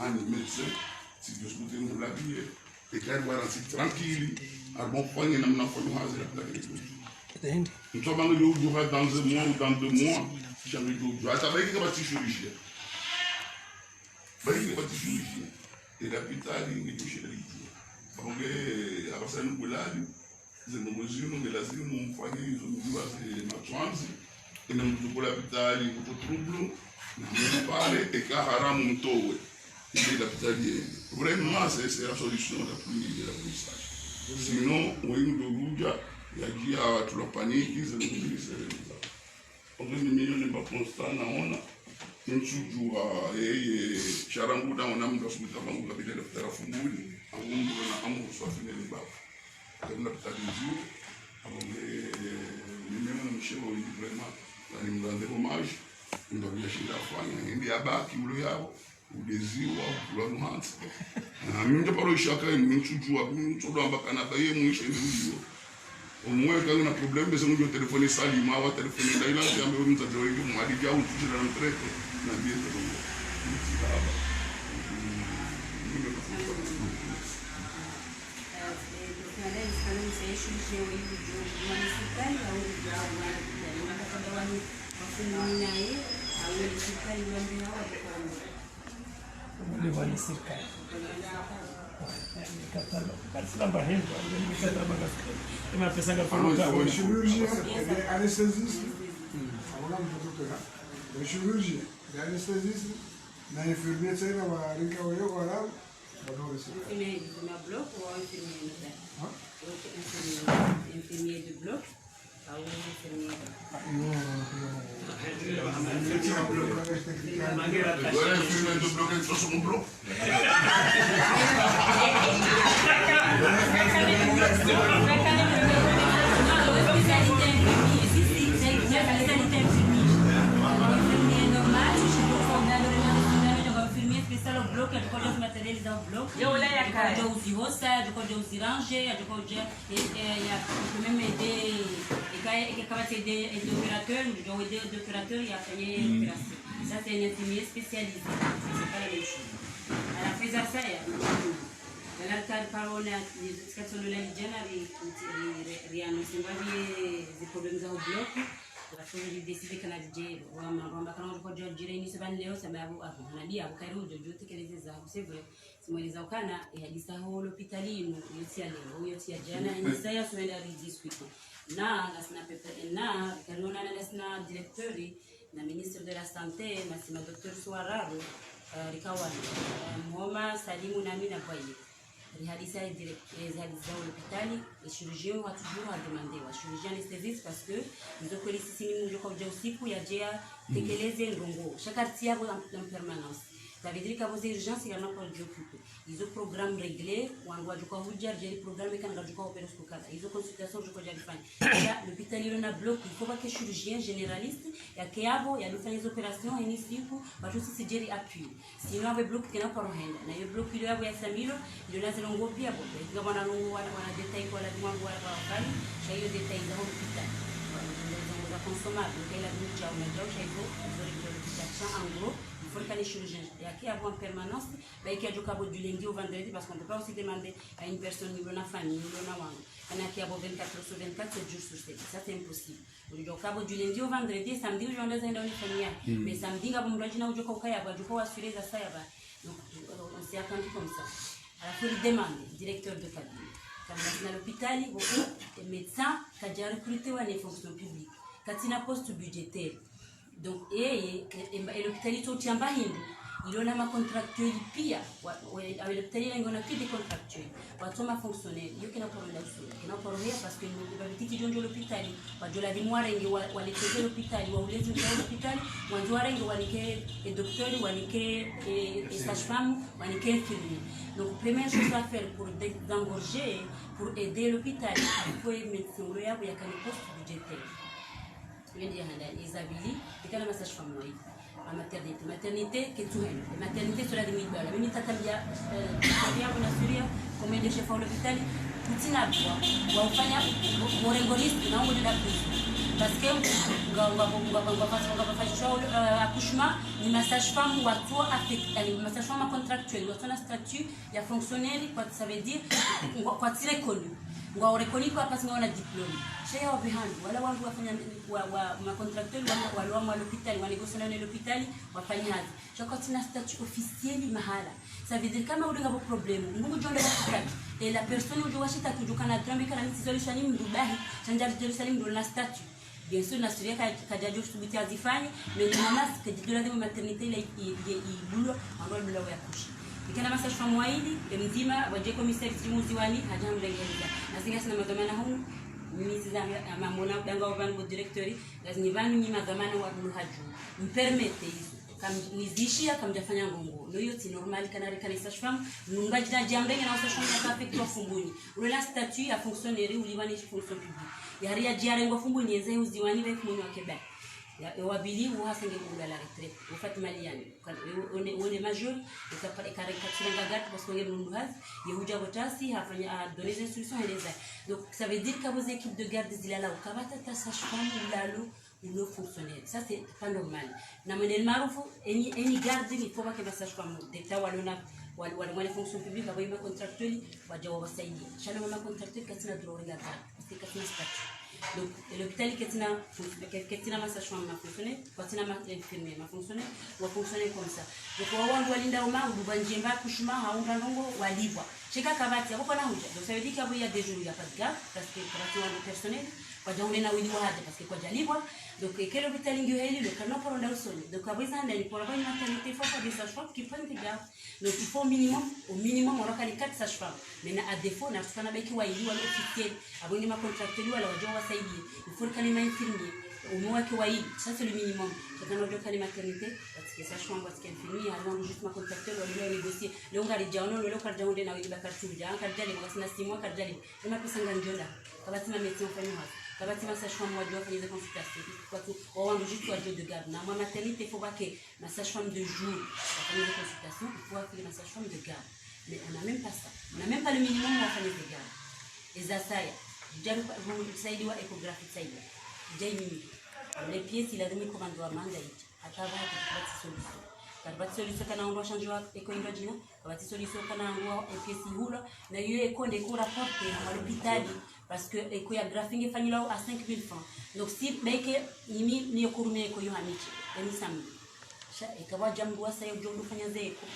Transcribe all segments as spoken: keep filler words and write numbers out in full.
Ani médecin, si Dieu souhaite, nous l'habiller. Et quand il va rentrer tranquille, alors bon, fanye namna fanya hazi la pita kile kitu. Mtu ambaye ndio ujua dans un mois ou dans deux mois, sha ndio ujua. Hata baiki kama tsi chirurgien. Baiki kama tsi chirurgien. Et l'hôpital, il est touché de l'idée. Parce que, à partir de nous, là, ze ndrongoo zinu nge lazimu mfanye izo mdjuwa ze matranzi, ina mdru kula lapitali kuto trouble, na mpare, eka haramu mtowe. Ile lapitali yende. Vraiment, c'est, c'est la solution la plus, la plus sage. Sinon, wenu ndo hudja, yadjia watu la panique, ze ndrongoo zile. Onge ni mimi ne mba constat naona, ntsudjuwa, yeye, sha rangu naona mdru asumuta rangu kabila lapitali afunguli, angu mdru na amu swafi ne mbavu. Kabla kutadinziwa, abo nge, mimi na mshe wa wili vraiment, na nimrendre hommage, ndo ya shinda afanya, ende abaki ulo yao, udeziwa, ulo nuhansi. Na mimi ndio paro ishaka, mimi ntsudjuwa, mimi ntsodo amba kana baye mwishe ndio. Omwe kanga na problème, bese ndio téléphone Salima, wa téléphone Daila, ambe mzadze wa ndio mwadi jau, ntsudjuwa na mtrete, na ndiye ndio. Mimi ndio. Chirurgien, anesthésiste, chirurgien, anesthésiste, na infirmier tsena wa rika wa yo wa Infirmier, infirmier bloc ou infirmier nobel? Hein? Ok, infirmier, infirmier de bloc. Ah oui, infirmier. Ah, non, non, non, non. Voilà, infirmier de bloc, elle soit sur mon bloc. Infirmier normal, je suis pour ça, on a le, infirmier spécial au bloc, il y a du bloc. Yo, là, il y a quand même. Yadjo uzihosa, yadjo uzirange, yadjo udja, et, et, il y a, il peut même aider, et quand, et quand c'est des, des opérateurs, yadjo aider des opérateurs, il y a fait l'opération. Ça, c'est un infirmier spécialisé. C'est pas la même chose. À la fois, ça, il y a, dans le cadre, par on a, les experts sont là, les gens, ils, ils, ils, ils annoncent, on va dire, des problèmes au bloc. Parce que je décide que la D J, on va, on va, quand on va dire, ni se van leo, ça m'a, ah, on a dit, ah, on a dit, c'est vrai. Tsimweleza ukana, eh, hadisa ho lapitali inu, iyo tsi ya leo, iyo tsi ya djana, mm, ini saya suenda ridiscuter. Na, ngasina pepe, na, rikariona na ngasina directeur, na ministre de la Santé, na sima docteur Suararo, eh, rikawana, eh, Mhoma, Salimu, na mi na Bwaye. Rihadisa e direct, eh, zihadisa ho lapitali, e chirurgien wa toujours a demandé, wa chirurgien anesthésiste, parce que, izo kweli sisi ni mdru kwa udja usiku, yadje ya, mm, tekeleze ndrongoo. Sha kartsi yapvo en, en permanence. Ça veut dire que apvo ze urgence, ngana kwa djo occuper. Izo programme réglé, wandru wadjo kwa hudja, ridjeli programme, kana ngadjo kwa opérer siku kadha. Izo consultation djo kwa djeli fanya. Ya, lapitali ilo na bloc, il faut pas que chirurgien généraliste, yake yapvo, yadofanya izo opération, ini siku, ba tu sisi djeli appui. Sinon, apvo bloc, kena kwa rohenda. Na iyo bloc ilo yapvo ya Samilo, ilo na ze ndrongoo pia pvo. Ika mwana ndrongoo wana, wana détail kwa lazimu wangu wana kwa wakali, sha iyo détail za ho lapitali. Wana ndrongoo za consommable, kaya lazimu djau na djau, sha izo, izo, izo, izo, sha en gros, il faut que les chirurgiens, yake yapvo en permanence, ba ike yadjo ka pvo du lundi au vendredi, parce qu'on peut pas aussi demander à une personne, ilo na famille, ilo na wangu. Kana yake yapvo vingt-quatre heures sur vingt-quatre, sept jours sur sept. Ça, c'est impossible. Udjo ka pvo du lundi au vendredi, samedi udjo enda zenda unifanyia. Mm. Mais samedi ngapvo mdru adjina udjo ka ukaya pvo, adjo ka waswiri za saya ba. Donc, on, on s'est attendu comme ça. À la fois, il demande, directeur de cabinet. Kama ngasina lapitali, beaucoup de médecins, kadja recruter wa ne fonction publique. Katsina poste budgétaire. Donc, eh, eh, eh, eh, lapitali tso tiamba hindru, ilo na ma contractuels pia, wa, wa, eh, lapitali ilo na que des contractuels. Watso ma fonctionnaires, iyo kena problème usu, kena problème parce que nous, ba bitiki djondjo lapitali, wadjo lazimu warenge, wa, wa leteze lapitali, wa ulezi mdja lapitali, wandzi warenge, wanike, eh, docteur, wanike, eh, eh, sage-femme, wanike infirmier. Donc, première chose à faire pour désengorger, pour aider l'hôpital, il faut médecin, ulo yapvo yakane poste budgétaire. Wende ya handani, eza pvili, ikana ma sage-femme wayi. Ma maternité, maternité, ketsu hendo. Maternité, cela de mille dollars. Mimi tata mdja, eh, tata mdja kuna Suria, comme de chef à l'hôpital, kutsina bwa, wa ufanya, wa, wa rengo liste, na ungo de la prise. Parce que nga, nga, nga, nga, nga, nga, nga, nga, euh, accouchement, ni ma sage-femme watso affecté, yani ma sage-femme contractuel, watso na statut ya fonctionnaire, quoi, ça veut dire, ngwa, kwatsi reconnu. Ngwao reconnu quoi, parce que ngwana diplôme. Sha ya wapvi hanu, wala wandru wafanya, wa, wa, ma contractuel, wa, wa, wa, wa l'hôpital, wa négocier na l'hôpital, wafanya hazi. Sha kwatsina statut officiel mahala. Ça veut dire kama uli ngapvo problème, mndru ngudjo enda washitaki. Et la personne udjo washitaki udjo kana trombe kana mi tsizolishwa ni mndru bahi, sha ndjalizolishwa ni mndru na statut. Bien sûr, na suri ka, kadjadjo subuti azifanye, mais ni manas, kadjadjo lazimu maternité ila i, i, i, ibulwa, wandru wabulwa wa accoucher. Ikana ma sage-femme waili, e mdzima, wadje commissaire tsimuzi wani, hadja mrengeleza. Nasi ngasina madhwamana hunu, mi tsizanga, ma mona udanga wa pvanu bo directeur, ngazi ni pvanu nyi madhwamana wa bulu hadju. Mpermete izo. Kam, nizishiya kamdjafanya ndrongo. No iyo tsi normal kana rikana sage-femme. Nunga djina djamrenge na sage-femme ya ka affecté wa Fumbuni. Ule na statut ya fonctionnaire, ulipva ne fonction publique. Ya hari ya djia rengwa Fumbuni, yenze uziwani pve kumuni wa keba. Ya, e wapvili, uhasenge kuula la retraite. Ufatima Liane. Kan, e, one, one major, e ka, e ka, e ka tsirenga garde, parce que nge mndru hazi, ye hudja kotasi, hafanya, a donner des instructions, et les a. Donc, ça veut dire que vos équipes de garde zilala, ukapvatsa sage-femme, ulalo, ulo fonctionnaire. Ça, c'est pas normal. Na mwenye maarufu, eni, eni garde, ni faut pas que ma sage-femme d'État, walona, wal, wal, wale fonction publique, abo ima contractuel, wadja wawasaidie. Sha no ma contractuel, katsina droit ya garde, parce que katsina statut. Donc, e l'hôpital, katsina, ke, katsina ma sage-femme ma fonctionnaire, kwatsina ma infirmier ma fonctionnaire, wa fonctionnaire comme ça. Donc, wa wandru walinda uma, udubwa njemba, accouchement, haunda ndrongo, walipvwa. Sha eka kapvatsi, abo kwana hudja. Donc, ça veut dire qu'abo il y a des jours, il y a pas de garde, parce que kapvatsi wandru personnel, kwadja unena wili wahadja, parce que kwadjalipvwa. Donc, eke l'hôpital ngiyo heli, le kana paro nda usoni. Donc, abo iza handa ni paro ba ni maternité, faut pas des sages-femmes qui prennent des gardes. Donc, il faut au minimum, au minimum, on aura quatre sages-femmes. Maintenant, à défaut, na tsukana beki waili wala officiel, abo ni ma contractuel wala wadjo wasaidie. Il faut kane ma infirmier, au moins ke waili. Ça, c'est le minimum. Tsukana wadjo kane maternité, parce que sage-femme, parce que infirmier, alors juste ma contractuel, wala négocier. Leo ngaridja ono, leo karidja onde na wili ba kartsu dja, karidja lipvwa, kasina six mois, karidja lipvwa. Ema pesa ngandjo nda, kapvatsi ma médecin wafanya hazi, kapvatsi ma sage-femme wadjo wafanya ze consultation, kwatsu, wa wandru juste wadjo de garde. Na mwa maternité, faut pas que ma sage-femme de jour wafanya ze consultation, il faut affecter ma sage-femme de garde. Mais on n'a même pas ça. On n'a même pas le minimum wafanya ze garde. Eza saya, djari pa, vous, saidiwa échographie saidiwa. Djai mimi. Les pièces, il a donné commande wa manga iti. Hata pvahanu kapvatsi solution. Kapvatsi solution kana wandru washangwa écho indwa djina. Kapvatsi solution kana wandru wa E P S ihulwa. Na iyo écho nde ko rapporté na mwa l'hôpital. Parce que écho ya graphing ifanyilwa à cinq mille francs. Donc si beke nimi ni yo kurume écho yo hamitsi. Emi samedi. Sha, eka wadja mndru wasaya udjo ndo fanya ze écho.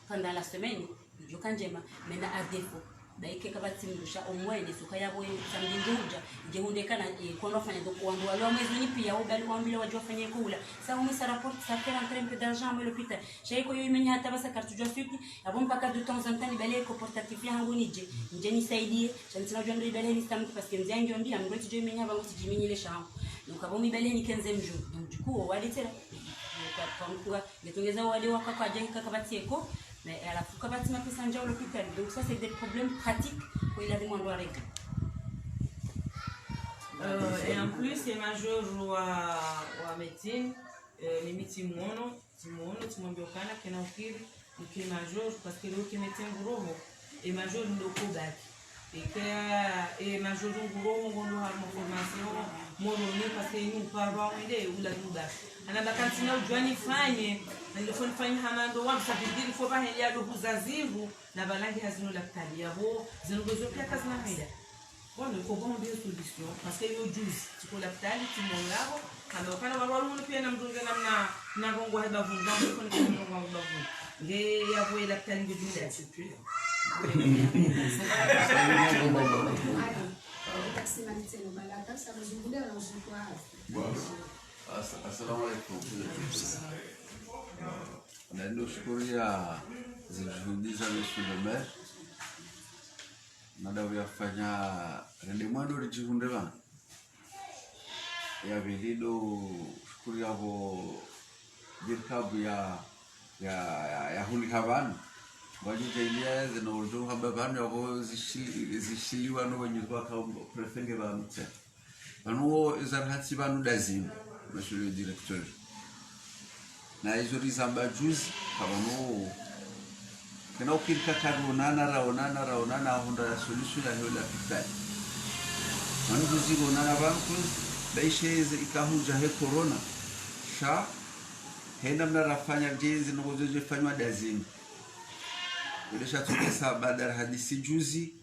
Pendant la semaine. Djoka ndjema, mais na à défaut. Ba ike kapvatsi mndru sha omwene, suka yapvo ye samedi ndjo hudja, ndje hundre kana, eh, kondo fanya, donc wandru walo wa mwezi ni pia, wo bali wambile wadjo wafanye écho hula. Ça, on met ça rapporte, ça fait rentrer un peu d'argent à l'hôpital. Sha iko yo imenya hata pvasa kartsu djwa suite, yapvo mpaka de temps en temps, nibale écho portatif ya hangu nidje, ndje nisaidie, sha ntsina djwa ndo ibale ni samedi, parce que mze yangu yambi, amroti djo imenya, pvangu tsidji minyile sha hangu. Donc, yapvo mibale ni quinzième jour. Donc, du coup, o wali tsela, kwa, kwa mkunga, ngetongeza wale waka kwadja ika kapvatsi écho, mais à la fois kapvatsi ma pesa ndja l'hôpital. Donc ça, c'est des problèmes pratiques que il a demandé à régler. Euh, et en plus, ye major wa, wa médecine, euh, mimi tsimuono, tsimuono, tsimwambia ukana, kena ukiri, uke major, parce que le uke médecin nguroho, ye major ndo ko baki. Eka, eh, major nguroho ngondo harumwa formation, Moroni, parce que ni uparo wende ula duba. Ana baka ntsina udjwa nifanye, na nilifo nifanye hama ndo wamsa bidiri fo pvaheli ya dohu za zingu, na pvalangi hazino lapitali yapvo, zinu gozo pia kazina henda. Bon, il faut bon des solutions, parce que yo juzi, tsiko lapitali, tsimo yapvo, hama ukana wandru wanu pia na mdunge na mna, na ndrongo wa bavuni, na mdunge na mdunge wa bavuni. Nge yapvo ye lapitali nge jumla. Bon, as-, assalamu alaikum. Na ndo shukuriya ze juhudi za monsieur le maire. Na dawu yafanya rende mwando ridjihundre pvanu. Ya pvili ndo shukuriya pvo dirkabu ya, ya, ya, ya hunika pvanu. Ngwadjo djaliya zinu udjo hamba pvanu yapvo zishili-, zishiliwa no wenye kwa ka préfet nge pvanu tsena. Pvanu wo izo rahatsi pvanu ndazinu, monsieur le directeur. Na izo rizamba juzi, ka pvanu wo. Kena ukiri ka karonana, raonana, raonana, ahundra ya solution ya heo lapitali. Pvanu juzi ronana pvanu kwezi, Baishe ze ikao hudja he corona. Sha, he namna rafanya djezi no gozo djefanywa dazini. Ule sha tsokesa baada rahadisi juzi.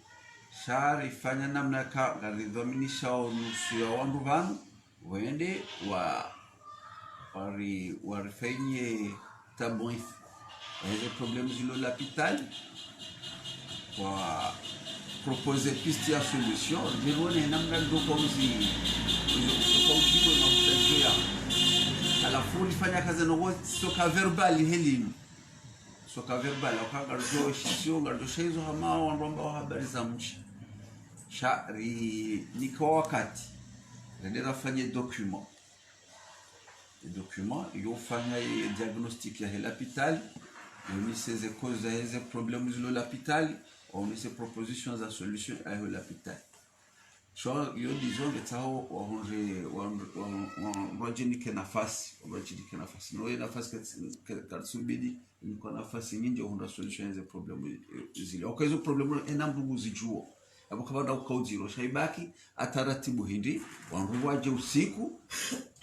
Sha rifanya namna ka, ngaridhwaminisha o nusu ya wandru pvanu. Wende wa, wari, warifanyie tabwithi. Eze problème zilo lapitali. Wa proposer piste ya solution. Ndirone namna ndo kwa uzi, uzi, uzi kwa ujibu na utajua. Halafu ulifanya hazi no soka verbal helini. Soka verbal, waka ngarijo shisio, ngarijo shaizo hama, wandru wamba wa habari za mdji. Sha, rinika wakati. Rende rafanye document. E document, yo fanya e diagnostic ya he lapitali, yo nise ze cause za he ze problème zilo lapitali, yo nise proposition za solution ya he lapitali. Sha, yo disons ngetsaho wahundre, wahundre, wahundre, wahundre wadjinike nafasi, wahundre wadjinike nafasi. No ye nafasi katsi, ka-, katsubidi, niko nafasi nyindji wahundra solution ya ze problème, eh, zile. Oka izo problème, ena mdru nguzijuo. Abo kapvana ukaudziro, sha ibaki, ha taratibu hindri, wandru wadje usiku,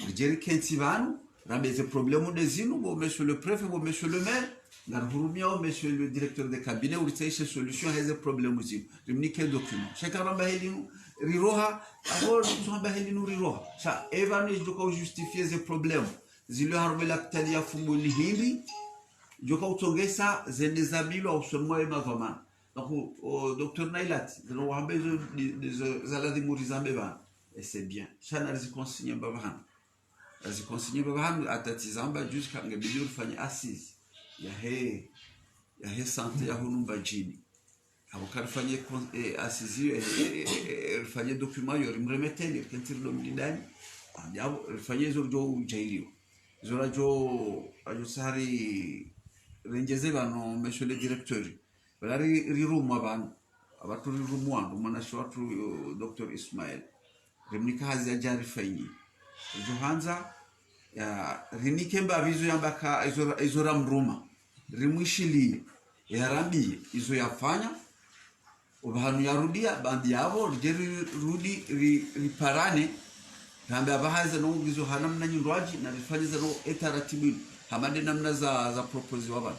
ridje rikentsi pvanu, rambe ze problème nde zinu, bo monsieur le préfet, bo monsieur le maire, ngarihurumia o monsieur le directeur de cabinet, uritsahishe solution ya he ze problème zinu, rimnike document. Sha eka ramba helinu, riroha, abo, ramba helinu, riroha. Sha, e pvanu, idjoka ujustifier ze problème. Zilo harumwa lapitali ya Fumbuni hindri, idjoka utsongesa, zende zabilwa, usoni mwa e madhwamana. Donc, o docteur Nailat, zinu wahamba izo, di-, di-, zo, za ladhimu rizambe pvanu. Et c'est bien. Sha nariziconsigne mbapvi hanu. Nariziconsigne mbapvi hanu, hata tsi zamba, jusqu'à ngebidi urifanye assise. Ya he, ya he santé ya hunu Mbadjini. Abo karifanye con-, eh, assise yo, eh, eh, eh, eh, rifanye document yo, rimremeteni, rikentsi rido mlindani. Andi abo, rifanye izo ridjo udjailiwa. Izo radjo, radjo sari, rendjeze pvanu, monsieur le directeur. Pvala ri, rirumwa pvanu, apvatru rirumwa, ndo mwanashe watru, uh, docteur Ismail. Rimnika hazi yadje arifanyie. Ridjo handza, ya, rinike mbapvi izo yamba ka, izo, izo ramruma. Rimwishiliye, yarambiye, izo yafanya, opvahanu yarudia, baanda yapvo, ridje ri-, rudi, ri-, riparane, rambe apvaha ze ndrongoo ngizo ha namna nyindji, na rifanye ze ndrongoo he taratibu inu, hama nde namna za, za proposer wa pvanu.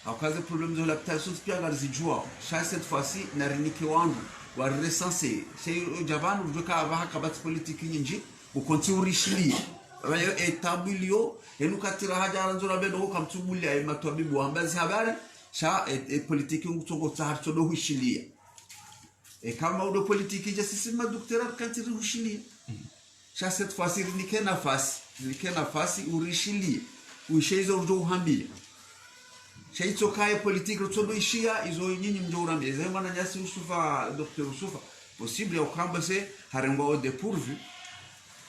Hauka ze problème zo lapitali sontsi pia ngarizijuao. Sha cette fois-ci, narinike wandru, warirecenser. Sha idja pvanu, udjuwe ka apvaha kapvatsi politique nyindji, ukontsi urishiliye. Apvaha yo étape iliyo, enu katira hadja arandzo rambe ndo kamtsubulia, e matwabibu wamba zi habari, sha, e, e politique ngutsongo tsaha ritsodo hushiliya. E hama udo politique dja sisi ma docteur kantsi rihushiliya. Sha cette fois-ci, rinike nafasi, rinike nafasi, urishiliye. Uishe izo ujo uhambiya. Sha itsoka ye politique, rutsodo ishiya, izo nyinyi mjo urambia. Izo mwananyasi Usufa, docteur Usufa. Possible ya ukamba se, harengwa au dépourvu.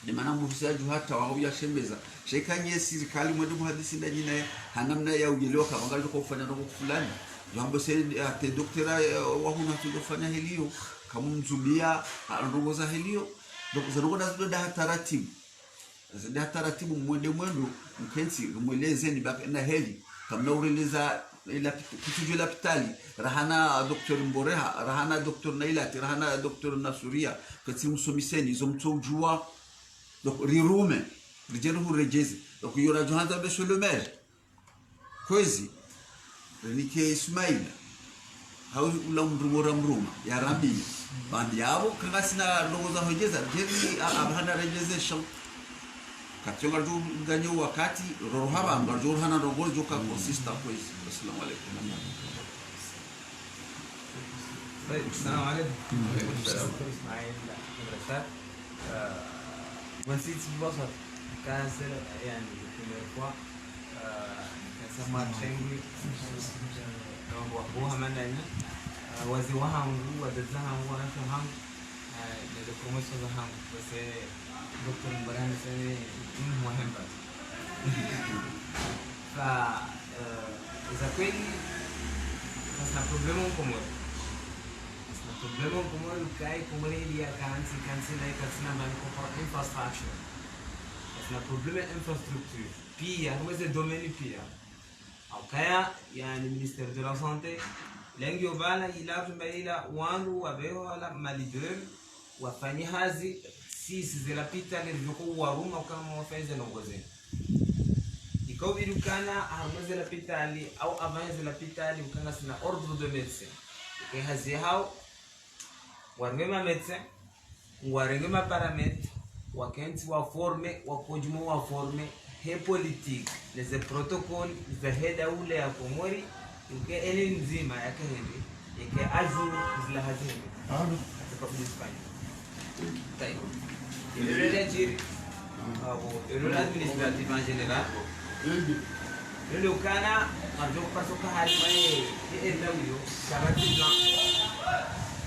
Ni mana mufisa aju hata wa huya shemeza. Sha eka nye sirikali mwende muhadisi nda nyina ye, ha namna ya uyelewa kapvanga liko ufanya ndrongoo fulani. Yambo se, eh, ate docteur, eh, wa hunu hatsodo fanya heliyo. Kamu mzubiya, ha ndrongoo za heliyo. Donc, za ndrongoo nazo nda ha taratibu. Zende ha taratibu mwende mwendo, mkentsi, rumweleze ni baka na heli. Kamna ureleza ila pit-, kutsujo lapitali. Rahana docteur Mboreha, rahana docteur Nailati, rahana docteur Nasuria. Kentsi msomiseni, izo mtso ujuwa. Donc, rirume, ridje ruhuredjeze. Donc, iyo rajo handza monsieur le maire. Kwezi, rinike Ismaila. Hau ula mrumora mruma, ya Rabbi. Baanda yapvo, kangasina ndrongoo za hwedjeza, djeri a-, apvahana redjeze sha. Katsi yo ngarjo nganya wakati, roro hapva, ngarjo hana ndrongoo, djoka consistant kwezi. Assalamu alaikum. طيب، السلام عليكم. وعليكم السلام. Ismail Madrasa. Euh, bon, c'est, c'est pour ça. Quand c'est, يعني, la première fois, euh, quand ça m'a atteint, euh, donc, wa, wa, hamandani, euh, wazee wahangu, wazazi wahangu, wanawake wahangu, euh, les promotions zahangu, parce que docteur Mbarani, c'est une moyenne base. Fa, euh, za kweli, ngasina problème en Comores. Ngasina problème en Comores, kaya Comores ili ya kantsi, kantsi na kantsi na mbali kwa infrastructure. Ngasina problème infrastructure. Pia, harumwa ze domaine pia. Hauka ya, yani, ministère de la Santé, lengi yo pvala ila tumba ila wandru wapveho wala ma leader, wafanye hazi, Sisi ze lapitali ridjo uwaruma ukana wafanye ze ndrongoo zinu. Ika ubidi ukana harumwa ze lapitali, au avant ze lapitali, uka ngasina ordre de médecin. Uka hazi yahawo, warenge ma médecin, warenge ma paramédecin, wakentsi waforme, wakodjuma waforme, he politique, ne ze protocole, za he daula ya Komori, uka ene ndzima yake hende, yake à jour zila hazi hende. Alo. Hata kwa kudisifanya. Tayi. Ile ya djiri. Abo, le rôle administratif en général. Leo ukana, ngamdjo parisa uka harimwa ye, ye état uwo, sha kapvatsi plan.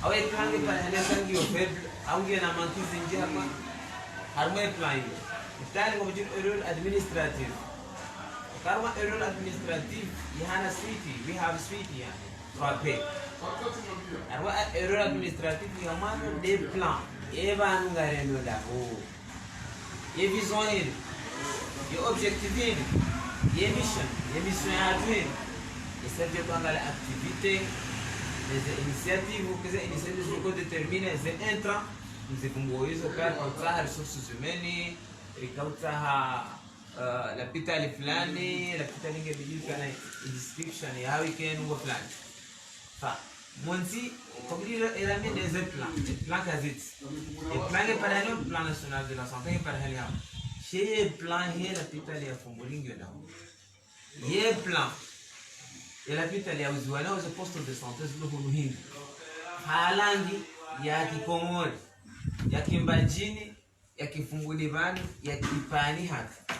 Au ye plan nge pare hali yaka ngiyo faible, au ngiyo na manque zindji hama, harimwa ye plan iyo. Mitali ngomdjiri le rôle administratif. Karwa le rôle administratif, yahana suite, we have suite yani. Trois P. Karwa le rôle administratif, yahana des plans. Ye pvanu ngarendo ndaho. Ye vision hindri. Ye objectif hindri. Ye mission. Ye mission yahatru hindri. Ye service yatru angalia activité. Les initiatives, que ze initiatives ziko déterminé, ze intrants. Mzipvumbuo izo ka, rika utsaha ressources humaines, rika utsaha, eh, lapitali fulani, lapitali nge bidi ukana description ya weekend ngo fulani. Fa, montsi, kabili ela mi ne ze plan, e plan kazitsi. E plan nge pare hali, plan national de la santé nge pare hali hao. She ye plan he lapitali ya Fumbuni ngiyo nawo. Ye plan, ye lapitali ya Uziwana, ze poste de santé zilo hunu hindri. Halangi, ya Kikomori, ya Kimbadjini, ya Kifumbuni pvanu, ya Kipani hata.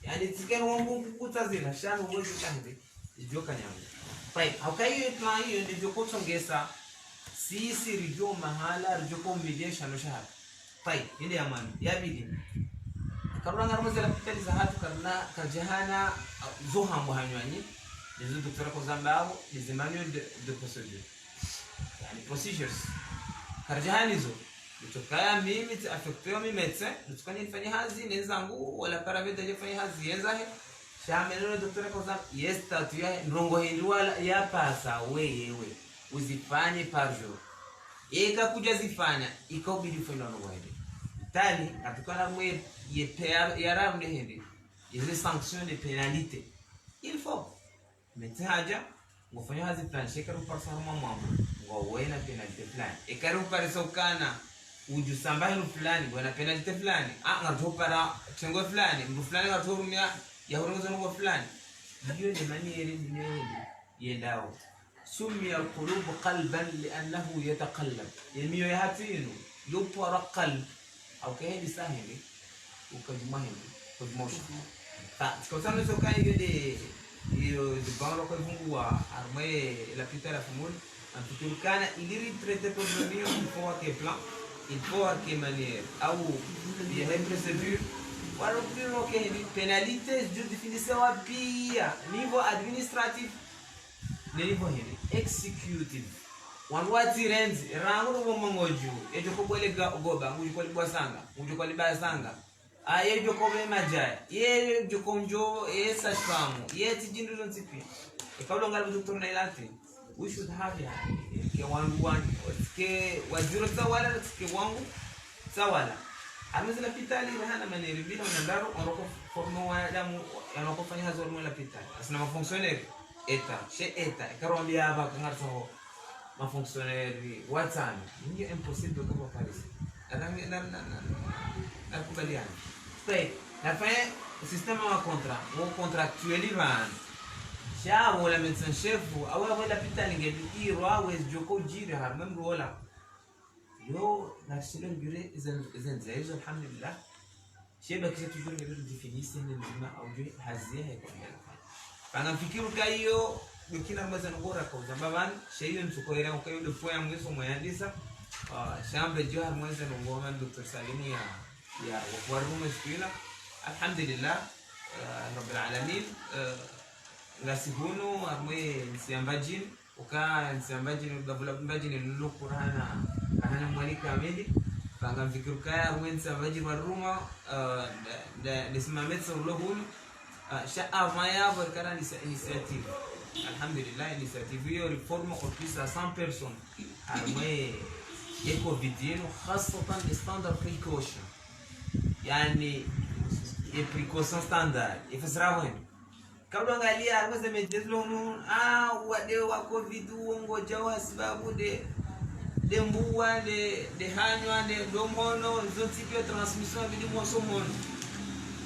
Yani, tsikeni wangu kukutsa zila, shanu wozi kahde, idjo kanyanga. Tayi, hauka iyo plan iyo, ndidjo kotsongesa, sisi ridjo mahala, ridjo komidiesha no shahara. Tayi, inde ya manu, ya bidi. Karula ngarimo ze lapitali zahatru karna, karidjahana, ah, zo hambo hanywanyi, nizo docteur kozamba abo, nize manuel de, de procédure. Yani, procedures. Karidjahana izo. Nitsokaya mimi tsi affecté wa mi médecin, nitsokaya nifanye hazi, nenzangu, wala paramédecin nifanye hazi, yenzahe. Sha meneno docteur kozamba, ye statut ya, ndrongoo hindri wala, ya pasa, we, yewe. Uzifanye par jour. Eka kudja zifanya, ika ubidi ufanye ndrongoo hindri. Tani, ngatukana mwe, ye pea, ya raru ne hindri. Ye sanction de pénalité. Il faut. Médecin hadja, ngofanya hazi plan, she kari uparisa harumwa mwambo, ngwawena pénalité fulani. Eka kari uparisa ukana, udjo samba hindru fulani, ngwena pénalité fulani. Ah, ngaridjo para, tsengo fulani, mndru fulani ngaridjo rumia, ya hurengeza ndrongoo fulani. Iyo nde manière dunia yende, yendao. سمي القلوب قلبا لأنه يتقلب. Ye miyo yahatru inu, yo pvwara qalb, au kahendisa hindri, ukadjuma hindri, ukadjuma usha. Ta, tsika utsano izo ka iyo nde, iyo nde bangalo kwa ivunguwa, harumwa ye lapitali ya Fumbuni, en tout cas, ili ri traité problème iyo, il faut wake plan, il faut wake manière, au, il y a une procédure, wala ukiri wake hindri, pénalité, zidjo définir wa pia, niveau administratif, ne niveau hindri, exécutif. Wandru watsirendzi, rangu no bo mangodju, yedjo kobwele ga, goba, ngudjo kolibwa sanga, ngudjo kolibwa sanga. A, yedjo kobe madjaya, yedjo komdjo, ye sage-femme, ye tsi djindru zontsi pia. Eka ulonga le docteur na ilati, we should have ya, ke wandru wani, ke waziri tsawala, ke wangu, tsawala. Harumwa ze lapitali, rahana maneri mbili, au ndraru, ondroko forme wa damu, yanoko fanya hazi harumwa lapitali. Asina ma fonctionnaire, état, she état, eka rwambiya aba, kangaritsaho, ma fonctionnaire, watsanu, ningi impossible kaba Paris. Arangi, na, na, na, na, nakubaliana. Tayi, nafanya système wa contrat, wo contractuel pvanu. Sha, wo la médecin chef, awe, awe lapitali nge, irwa, we djoko djiri, harumwa mndru wola. Yo, na silo ngire, izen, izen zezo, alhamdulillah. She bakisha toujours ngire définir, ne nzima, au djo, hazi yahe kwa mela. Pvanga mfikiri uka iyo, yo kina mweza nongora ka uzamba pvanu, she iyo ntsuko ira, uka iyo nde point ya mwiso mwayandisa. Ah, sha mbe djo harumwa ze nongoma, docteur Salimu ya, ya, wa kuwa rume siku ila. Alhamdulillah, ah, Rabbil Alamin, ah, ngasi hunu, harumwa ntsi ya Mbadjini, uka ntsi ya Mbadjini, udavula Mbadjini, lulu kurahana, rahana mwani kamili. Pvanga mfikiri ukaya, harumwa ntsi ya Mbadjini wa ruma, ah, nda, nda, nda sima médecin ulo hunu, ah, sha avant yapvo, rikana initiative. Alhamdulillah, initiative iyo, riforme au plus à cent personnes. Harumwa Ye covid yinu, khasatan standard précaution. Yaani, ye précaution standard. Ye fasiri hindri? Kabla angalia, harumwa ze média zilo hunu, ah, wade wa covid wo ngodjao ha sababu nde, nde mbuwa, nde, nde hanywa, nde, nde mhono, zo ntsipvi ya transmission, bidi mwoso mhono.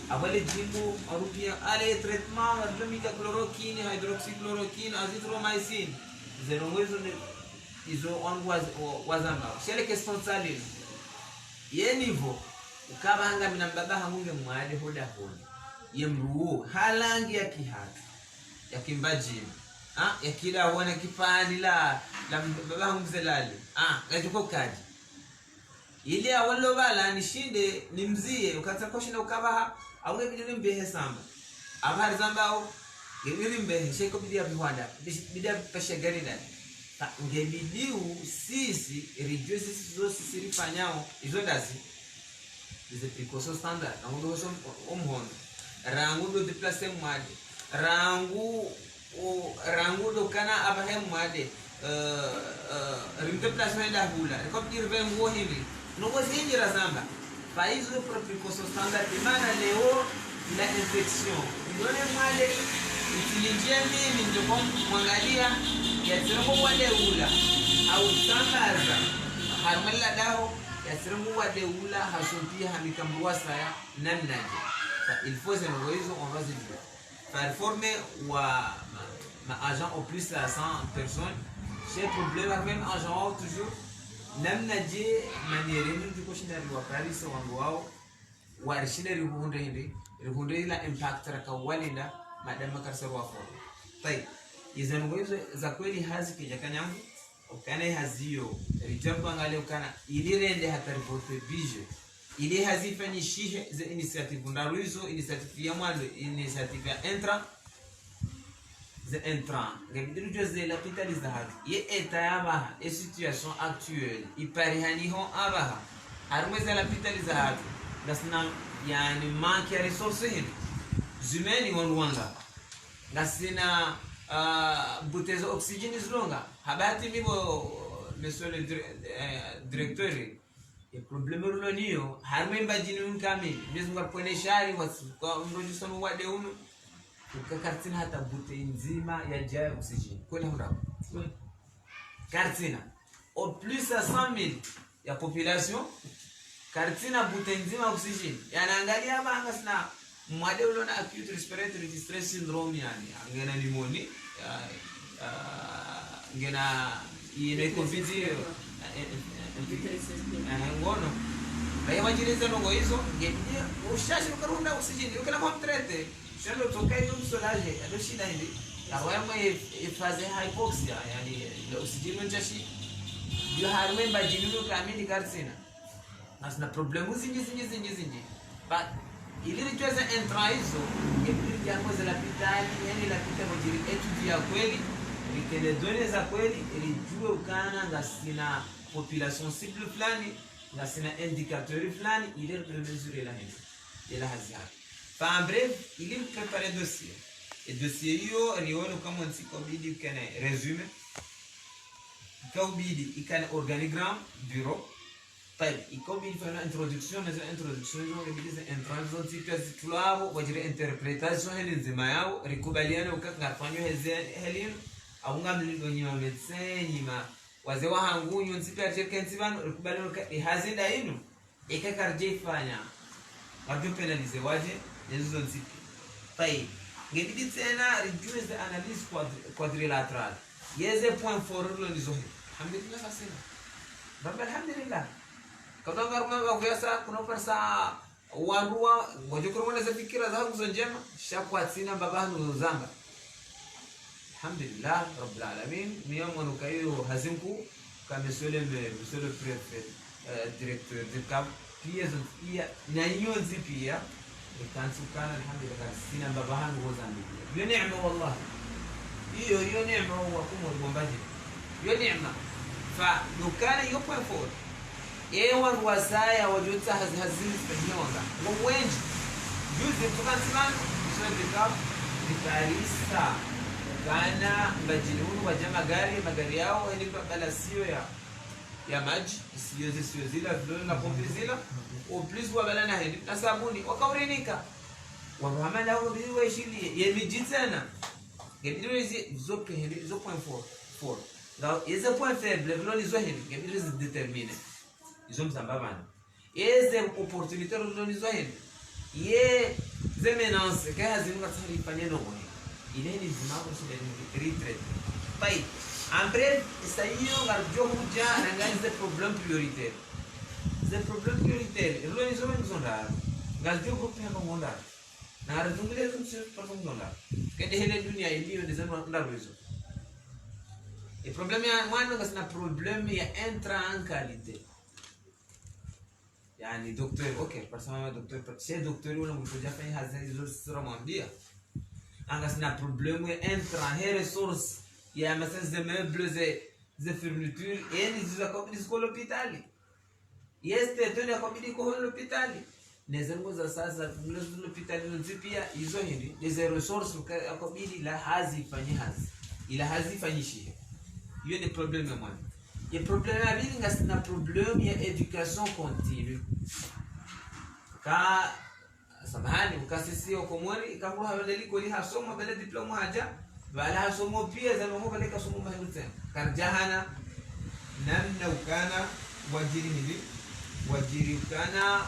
Apvo le djimbo, arupia, ale traitement, arupia chloroquine, hydroxychloroquine, azithromycin. Ze ndrongoo izo nde, izo wangu waz-, wa-, wazamba. Shele question tsalilo. Ye nivo, ukapvanga mi na mbaba hangu nge mwade hoda honi. Ye mdru wo, ha langi ya kihatru, ya kimbadjini. Ah, ya kila wana kipvandre la, la mbaba hangu mze lale. Ah, ngadjoko kadi. Ili awolo pvala nishinde, nimzie, ukatsa koshinda ukapvaha, au nge bidi nimbehe samba. Apvahari zambao, nge bidi nimbehe, sheko bidi ya bihwanda, bidi ya pashe gari ndani. Ka nge bidi u sisi, ridjuwe sisi zo sisi rifanyao, izo ndazi. Ize précaution standard, rangu ndo hoso mhono. Rangu ndo déplacer mwade. Rangu, o, rangu ndo kana apvahe mwade. Eh, eh, rimdéplacer hwenda hula. Riko bidi rive nguo hindri. Ndrongoo zindji razamba. Pvaizo précaution standard, imana leo, ila infection. Ndo ne mwade, itsi ninjie mimi, ndjoko mwangalia, yatsirongo wade ula. Au sambaza. Harumwa la daho, yatsirongo wade ula, hasumpia, hamika mdru wasaya, namnadje. Fa, il faut ze ndrongoo izo, on va se dire. Fa, réforme wa ma, ma agent au plus à cent personnes. She problème avec même agent wao toujours. Namnadje, manière, nous, du coup, shinda riwa Paris, wangu wao. Warishinde rihundre hindri, rihundre ila impact raka walinda, madama karsa rwa foro. Tayi, ize ndrongoo izo za kweli hazi kidja kanyangu, ukana ye hazi yo, ritamba angalie ukana, ili rende hata rivote budget. Ili hazi ifanyishihe, ze initiative ndraru izo, initiative ya mwando, initiative ya intrant, ze intrant, nge bidi ridjuwe ze lapitali zahatru. Ye état ya pvaha, ye situation actuelle, iparihaniho apvaha. Harumwa ze lapitali zahatru, ngasina, yaani, manque ya ressources hindri. Humaines wandru wanga. Ngasina, ah, bouteilles za oxygène zilo nga. Ha bahati mi pvo, monsieur le dir-, eh, directeur, ye problème rilo nayo, harumwa Mbadjini unu kamili, Mwenyezi Mungu aripvwene shari, wasi-, kwa mdru djusoni wade unu, uka karitsina hata bouteille ndzima ya djaya oxygène. Kweli hau ndrabo? Oui. Karitsina. Au plus à cent mille ya population, karitsina bouteille ndzima oxygène. Yaani angalia apvaha ngasina mwade ulo na acute respiratory distress syndrome, yaani, ngena pneumonie, ya, ya, ngena, ine covid, eh, eh, eh, eh, ngono. Baye wadjiri ze ndrongoo izo, nge, nge, ushashi ukarunda oxygène, ukana mwa mtraité, shando toka ino msoulager, ado shinda hindri, karwa mwe, eh, phase hypoxia, yaani, le oxygène ntsashi, yo harumwa Mbadjini unu kamili karitsina. Ngasina problème zindji, zindji, zindji, zindji. But, ili ridjuwe ze intrant izo, nge bidi ridje harumwa ze lapitali, yaani lapitali wadjiri étude ya kweli, rikene données za kweli, ridjuwe ukana ngasina population cible fulani, ngasina indicateur fulani, ili ripvire mesurer la hindri, ila hazi hatru. Enfin, en bref, ili ripréparer dossier. E dossier iyo, rione ukana ntsi ikao bidi ukane résumé, ikao bidi ikane organigramme, bureau, Tayibu, ikao bidi fanya introduction, na ze introduction izo, nge bidi ze intrant izo ntsi pia zitulwe apvo, wadjiri interprétation heli ndzima yapvo, rikubaliane uka ngarifanyao hezi heli inu, au ngamlio nyima médecin, nyima wazee wahangu, nyontsi pia ridjeri kentsi pvanu, rikubaliane uka, e hazi nda inu, eka karidje ifanya, ngaridjo pénaliser wadje, nezo zontsi pia. Tayibu, nge bidi tsena ridjuwe ze analyse quadri-, quadrilatéral. Yeze points forts rilo nazo he. Alhamdulillah, kasina. Baba, alhamdulillah. Kadonga ruma ba kuyasa, kuna parisa wandru wa, ngwadjo kurumwa na ze fikira zahangu zo ndjema, sha kwatsina mbaba hanu zamba. Alhamdulillah, Rabbil Alamin, miya mwanu kayo hazi nkuu, ka monsieur le maire, monsieur le préfet, eh, directeur de camp, pia zo, pia, na nyontsi pia, ikantsi ukana, alhamdulillah, kasina mbaba hanu ho Zambia. Yo neema, wallahi. Iyo, iyo neema wa Komori Mbadjini. Yo neema. Fa, ndo ukana yo point fort. E wandru wasaya wadjo tsaha hazi, hazi zifanyihwa nga. Ngo wendji. Juzi tuka nsimani, monsieur le député, ndiparisa. Kana Mbadjini unu wadja magari, magari yao, heli pa balasiyo ya. ya madji, isiyo ze siyo zila, zilo na pompe zila, au plus wabala na hindri, na sabuni, wakaurinika. Wanu hama na wabili weshili, ye midji tsena. Ngebidi wezi, zo pe hindri, zo point fort, fort. Nga, yeze point faible, vilo ni zo hindri, ngebidi wezi déterminer. Izo msamba vana. Yeze opportunité, vilo ni zo hindri. Yeze menaces, kaya hazi nunga tsari ifanye no honi. Ile ni zima ko sile ni retrait. Pai, en bref, isa iyo ngarudjo hudja, na nganyi ze problèmes prioritaires. Ze problèmes prioritaires, vilo ni zo, ni zo ndraru. Ngarudjo groupe hama ngo ndraru. Na ngarudjo ngile zo msio par exemple ndraru. Kende hele dunia iliyo, ni zo ndraru izo. E problème ya, mwana ngasina problème ya intrant en qualité. Yaani, docteur, ok, parce que docteur, chez docteur, ule mdru kudja fanya hazi izo sura mwambia. Ngasina problème ya intrant, he ressource, ya masa ze meubles, ze, ze fourniture, yani zizo za kabidi ziko lopitali. Yeste, tone ya kabidi ko lopitali. Neze ngoza sasa, mle zo lopitali zontsi pia, izo hindri, neze ressource ka, ya kabidi la hazi ifanye hazi. Ila hazi ifanyishihe. Iyo ni problème ya mwana. Ye problème ya pvili ngasina problème ya éducation continue. Ka, samahani, uka sisi o Komori, ika mdru hawende likoli hasoma, bele diplôme hadja, bala hasoma pia, zanu ngo bele kasoma mahelu tsena. Karidjahana, namna ukana, wadjiri hindri, wadjiri ukana,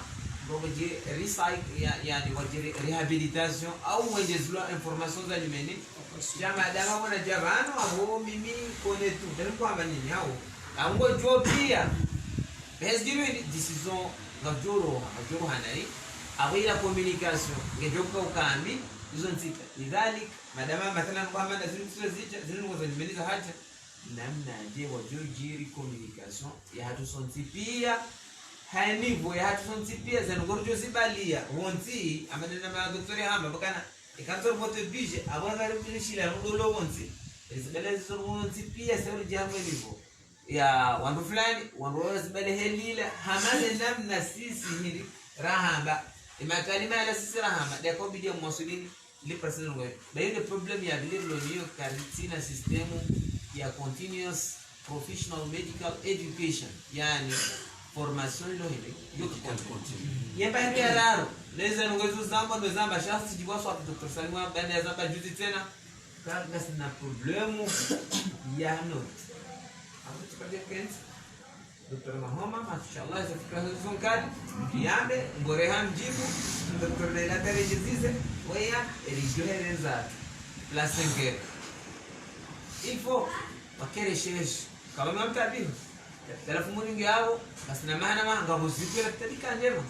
ngo wadjiri recycle, ya, yani wadjiri réhabilitation, au wendjezulwa informations za nyumeni, ya madama bona dja vanu, abo mimi kone tu. Ndani kwamba nini hao? Ango djo pia. Parce que ni décision ngadjoro, ngadjoro hanayi. Abo ila communication, ngedjo ka ukambi, izo ntsika. Lidhalik, madama mathalan kwamba na zinu zidja, zinu ngo za nyumeni za hadja. Namna dje wadjo djiri communication, ya hatru sontsi pia. Ha niveau, ya hatru sontsi pia, zanu ngorudjo zibalia. Wontsi, amadena ma docteur hamba, bakana, Eka ntso vote budget, abo ngari kunishila nudolo wontsi. Ezibele zizo wontsi pia seuri djamwe nivo. Ya, wandru fulani, wandru wala zibele helila, hama ne namna sisi hindri, rahamba. Emakalima yala sisi rahamba, nde yakobidi ya mwasulini, li personne ngwe. Ba iyo nde problème ya pvili lo niyo karitsina système ya continuous professional medical education, yani formation ilo hindri, yo continue. Ye mba hindri ya raru, neze nungo izo zamba, no zamba, sha tsidjiwa swa docteur Salim wa bane ya zamba juzi tsena, ka ngasina problème ya note. Apo tupate kensi, docteur Mahoma, mashallah, izo fikira zo nkali, yambe, mbore ha mdjibu, docteur Leila Pere Jezize, weya, eri juhere za, la cinq heures. Il faut, wakere sheshi. Kaba mamtabini. Talafu muni nge abo, basi na maana ma, ngapvo zikwe la tabika ndjema.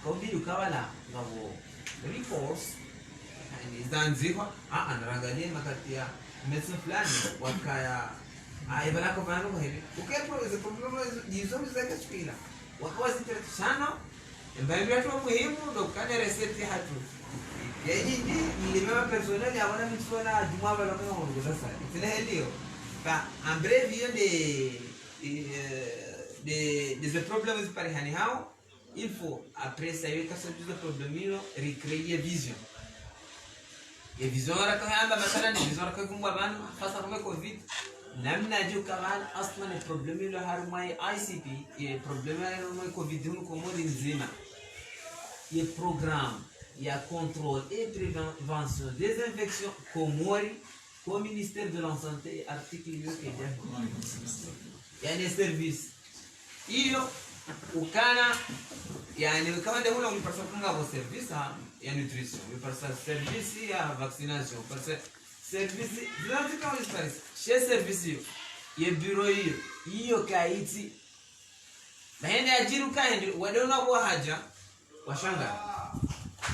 Kaubidi ukabala, ngapvo recourse. Yani, zandzihwa, a, a, narangaliye makati ya médecin fulani, wakaya, a, ibala kwa fana kwa hili. Uke pro, ze problème, izo, izo, izo, izo, izo, wakawa zitatu shano, emba hindri yatru muhimu, ndo ukane recette hatru. Ya hindri, nilime ma personnel, ya wana mitsona, djumwa bala kwa hongo sasa. Itile heliyo. Ba, en bref, iyo nde, eh, nde, nde ze problèmes ziparihani hao. Il faut, après ça, iyo kasa tuzo problème iyo, recréer vision. Ye vision raka hamba, mathalan, vision raka kumbwa pvanu, face à la covid. Namna djuka pvanu, aslan ye problème ilo harumwa ye I C P, ye problème ilo harumwa ye covid hunu Komori ndzima. Ye programme ya contrôle et prévention des infections Komori, ko ministère de la santé, article yo ke dja. Yani service. Iyo, ukana, yani, kama nde hula uniparisa kunga bo service, ha, ya nutrition, uniparisa service ya vaccination, uniparisa service, zila zika uniparisa. She service iyo, ye bureau iyo, iyo kaitsi. Bahende adjiru kahende, wadona kwa hadja, washanga.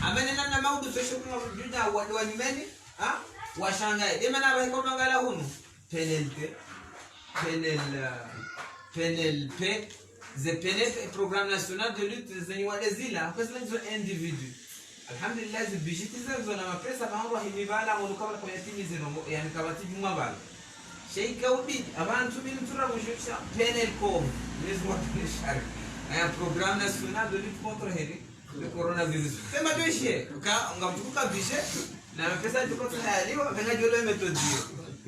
Amene namna maudu sosho kuma juda, wadu wa nyumeni, ha? Washanga. Dema na bahiko mangala hunu. P N L P, P N L, eh, P N L P, ze P N L P, Programme National de Lutte, ze nyi wale zila, kwa zila nzo individu. Alhamdulillah, ze budget ze zo na mapesa, ba hondro himi bala, hondro kabla kwa yatimi ze nomo, yani kabati djumwa bala. Sheika ubidi, abantu minu tura mujusha, P N L com, mwezi wa P N L shari. Aya Programme National de Lutte contre heri, le coronavirus. Tema doshe, ka, nga mtukuka budget, na mapesa tuko tunayaliwa, venga jolo metodi.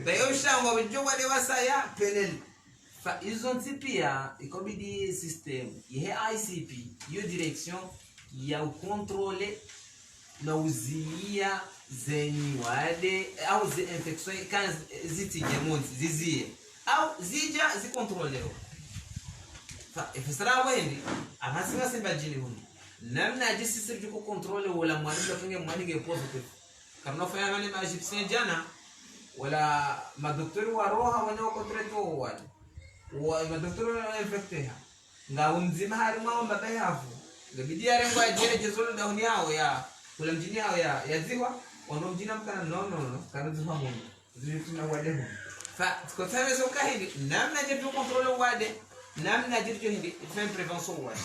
Bayo sha, nga mjo wale wasaya, P N L. Fa izo ntsi pia, ikobidi système, ihe I C P, iyo direction ya ucontrôler na uziya zenyi wade, au ze infection, kan zitije muntsi, ziziye. Au zija zicontrôler. Fa, efesara wendi, amasi ngasemba jini hunu. Namna jisi siri juko contrôler wala mwani la penge mwani nge positif. Karno fanya mane ma Égyptien jana, wala madoktori wa roha wane wako traité wale. Wa, madoktori wa infecté ha. Nga umzima hari mwa mbaba yafu. Nga bidi ya rengo ajere jezolo da huni hao ya, kula mjini hao ya, ya ziwa, wano mjini mkana no, no, no, kana ziwa munu. Zili tuna wade hunu. Fa, tiko tsawe zo kahindi, namna je tu contrôler wade, namna je tu hindi, il fait une prévention wade.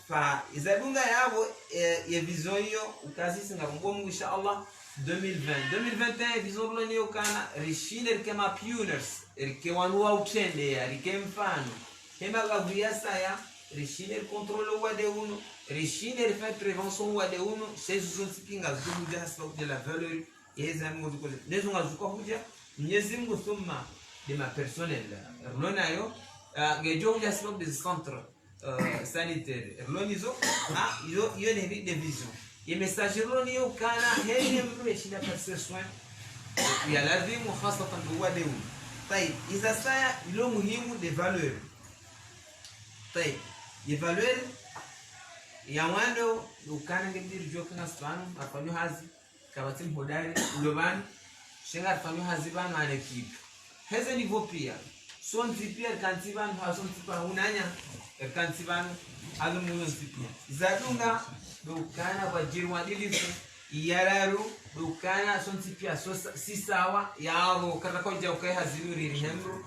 Fa, izadunga yabo, eh, ye vision iyo, ukasi singa mbo Mungu, inshallah, deux mille vingt. Deux mille vingt et un, vision rilo niyo kana, rishinde rike ma pionniers, rike wanu wa utrende ya, rike mfano. Hema gavu ya saya, rishinde ricontrôler wade unu, rishinde rifanye prévention wade unu, sha izo zontsi pia ngazo huja hasibabu de la valeur, yeza Mungu zuko, nezo ngazo huja, Mnyezi Mungu thumma de ma personnel. Rilo nayo, ah, ngejo huja hasibabu de centre, euh, sanitaire. Rilo nizo, ah, iyo, iyo ne division. Ye message rilo niyo kana, hene mdru yeshinda perception. Ya lazimu khasatan bo wade unu. Tayib, iza saya ilo muhimu de valeur. Tayib, ye valeur ya mwando, ukana nge mdru jo kana sipvanu, afanyo hazi, kapvatsi mhodari, ulo pvanu, sha ngarifanyao hazi pvanu en équipe. Heze nivo pia. Sontsi pia, rikantsi pvanu, ha sontsi pia, unanya, rikantsi pvanu, ha zo nivo sontsi pia. Zadunga, do ukana wajiri wadilifu, yararu, do ukana sontsi pia, so sa-, si sawa, yaro, kata koja ukaye hazi nuri rihemru,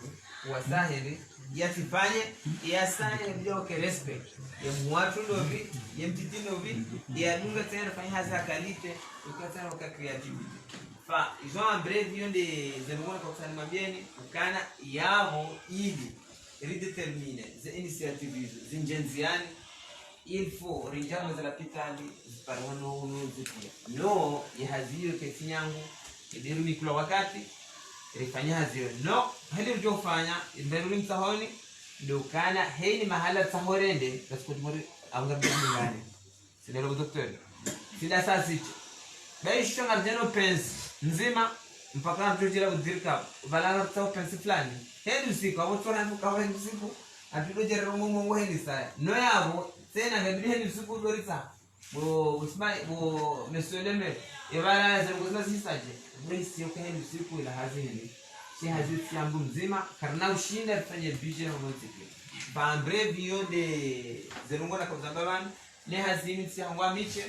wasahiri, yatsifanye, yasaye, mdjo ke respect. Ye mwatru novi, ye mtiti novi, yadunga tsena fanya hazi ha qualité, uka tsena uka créativité. Fa, izo en bref, iyo nde, ze nungo nako tsani mwambieni, ukana, yabo, ili, ridéterminer, ze initiative izo, zinjenzi yani, il faut, rinjia mwe ze lapitali, zipare wano unu zipia. No, ye hazi iyo ketsi nyangu, idiru nikula wakati, rifanye hazi iyo. No, heli ridjo fanya, imberu rimtsahoni, ndo ukana, heni mahala tsaho rende, basi kuti mori, aunga bidingani. Sinelo docteur. Sinda saa sita. Bayi sho ngaridjeno pensi. Ndzima. Mpaka ngaridjo djira kudirika. Pvala ngaritsaho pensi fulani. Heni usiku. Abo tsona mfuka heni usiku. Atudjo djera romo mongo heni saya. No yabo. Tsena ngadiri heni usiku doritsa. Bo, usma, bo, monsieur le maire. Ye pvala ze nungo zina zisaje. Bo isi yoka heni usiku ila hazi heni. Shi hazi tsi yambu ndzima. Karina ushinda rifanye budget na mwandzike. Ba en bref iyo nde ze nungo nako zamba pvanu. Ne hazi ini tsi hangwa miche,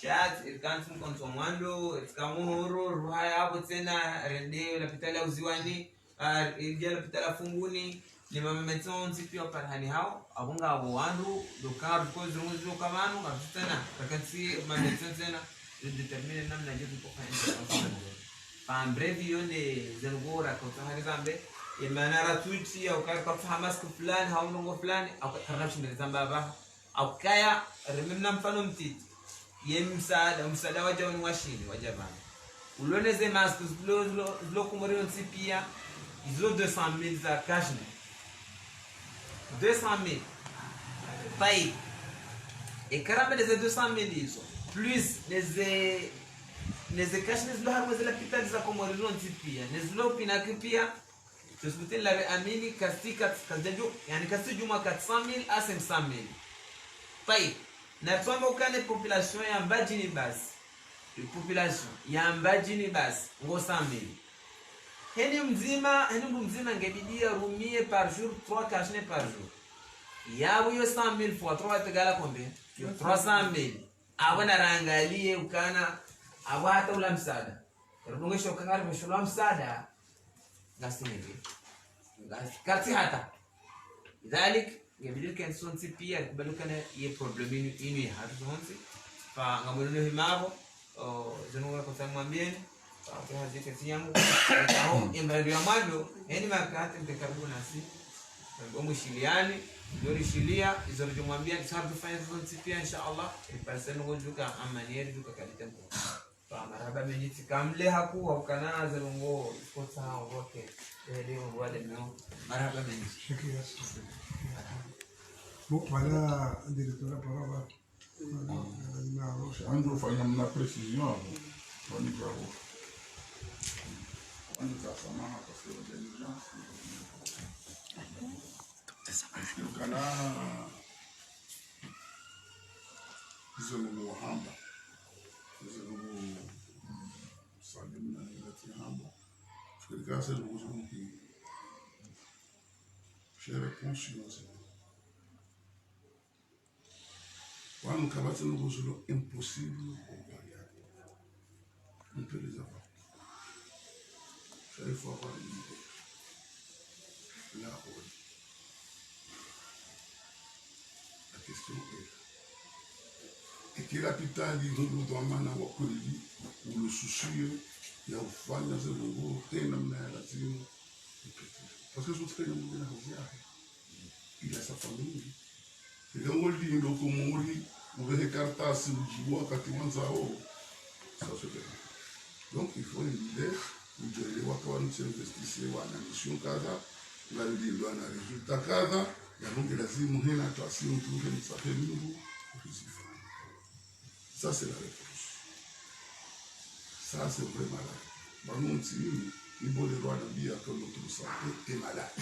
sha, irikantsi mkontsi wa mwando, irika muhoro, ruha yabo tsena, rende, lapitali ya Uziwani, ah, irija lapitali ya Fumbuni, ne ma médecins wontsi pia waparihani hao, abo ngabo wandru, do ka ruko zirungu zilo ka pvanu, ngaritsi tsena, rakantsi ma médecins tsena, ridéterminer namna dje tuko fanya intervention. Ba en bref iyo nde ze nungo rakotsaha rizambe, ye mana ratsuti ya ukari kwatsaha masque fulani, hau nungo fulani, au ka-, karina ushinda rizamba pvaha. Au kaya, reme mna mfano mtiti. Ye msaada, msaada waja wanu wa Shini, waja pvanu. Ulo ne ze masques, zilo, zilo, zilo Komori yontsi pia, izo deux cent mille za cash-nez. Deux cent mille. Tayib. Eka rambe ne ze deux cent mille izo. Plus, ne ze, ne ze cash-nez zilo harumwa ze lapitali za Komori zontsi pia. Ne zilo Pinac pia, Sosiyete la amini kasi kat-, kasi djadju, yani kasi djuma quatre cent mille à cinq cent mille. Tayib. Na tsamba ukane population ya Mbadjini basi. Population ya Mbadjini basi, ngo cent mille. Heni mdzima, heni mdru mdzima ngebidi ya rumie par jour trois cash-nez par jour. Yabo yo cent mille fois trois est égal à combien? Yo trois cent mille. Abo na rangalie ukana, abo hata ula msaada. Rudunge shoka ngari mshulwa msaada. Ngasi nende. Ngasi, kartsi hata. Lidhalik, ngebidi rikentsi sontsi pia, rikubali ukana ye problème inu, inu ya hatru sontsi. Fa ngamwelelo hima abo, o, ze nungo rakotsaha nimwambieni. Fa, kwa hazi ketsi yangu. Aho, ye mradi ya mwando, heni makati mke karibu nasi. Ngo mwishiliani, ndo rishilia, izo ridjo mwambia, izo hatru fanya sontsi pia, insha Allah, riparise nungo djuka, amani yeri djuka kalite mko. Ba, marahaba mendji, tsi kamle haku, wa ukana ze ndrongoo, sports ha, ok. Eh, nde ndrongoo wale meo. Marahaba mendji. Shukran. Bon, voilà, directeur, la parole. Voilà, voilà, voilà. Wandru fanya mna précision hapo. Wani bravo. Wani tasamaha parce que wajani urgence. Parce que ukana izo ndrongoo wahamba. Izo ndrongoo Salim na Ilati hamba. Fikiri ka ze ndrongoo zinu ki, j'ai réponse yo ze. Wanu kapvatsi ndrongoo zilo impossible au variable. On peut les avoir. Ça, il faut avoir une idée. Là, on est. La question est là. Eka lapitali ngudjo dhwamana wa kweli, ulo soucieux ya ufanya ze ndrongoo he namna ya lazimu, ipvendze. Parce que zontsi kayina mndru na hazi yahe. Il a sa famille. Eka ngolindo Komori, uvehe kartasi udjibu wakati wandzao. Ça se fait pas. Donc, il faut une leader, udjelewa ka wanu tsi investisseur wana mission kadha, ngalindo wana résultat kadha, ya nge lazimu hena attention tu hena safe mndru, ukizifanya. Ça, c'est la réponse. Ça, c'est vraiment la réponse. Ba ngu ntsi mimi, ni bole rwana biya que notre santé est malade.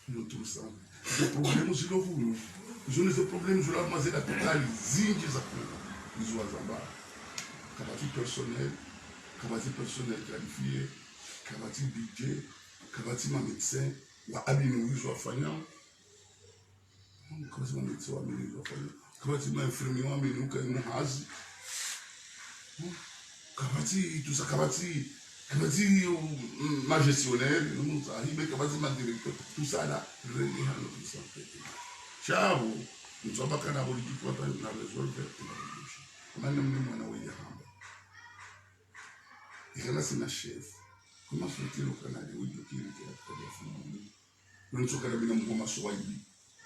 Notre santé. Ze problème zilo hunu. Izo ni ze problème zilo hama ze lapitali zindji za hunu. Izo wazamba. Kapvatsi personnel, kapvatsi personnel qualifié, kapvatsi budget, kapvatsi ma médecin, wa amini izo wafanyao. Kapvatsi ma médecin wa amini izo wafanyao. Kapvatsi ma infirmier wa amini uka inu hazi. Kapvatsi, tout ça, kapvatsi, kapvatsi, mm, ma gestionnaire, mm, ça, ibe kapvatsi ma directeur, tout ça là, relié à notre santé. Shapvo, ntsu amba kana politique wa ta na résolve, na révolution. Mana mimi mwana weya hamba. Ikana sina chef. Comment faut-il ukana de udjokiri ke ata ya fumu? Nitsoka na bina mkoma Swahili.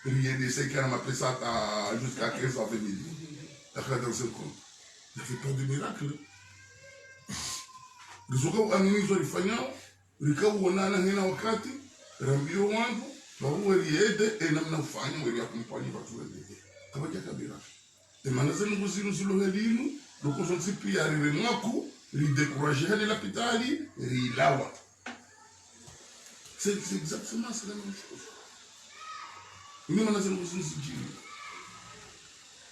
Rien de ça, ikana mapesa ata jusqu'à quinze à vingt mille. Akala dans un compte. Il n'y avait pas de miracle. Rizoka uamini zo rifanyao, rika uonana hena wakati, rambio wandru, ba uwe riede, e namna ufanya, weri accompagner wandru wende. Kapvadjaka miracle. E mana ze ndrongoo zinu zilo heli inu, ndrongoo zontsi piya riremwaku, ridécourager hale lapitali, rilawa. C'est, c'est exactement, c'est la même chose. Inu mana ze ndrongoo zinu zidjiri.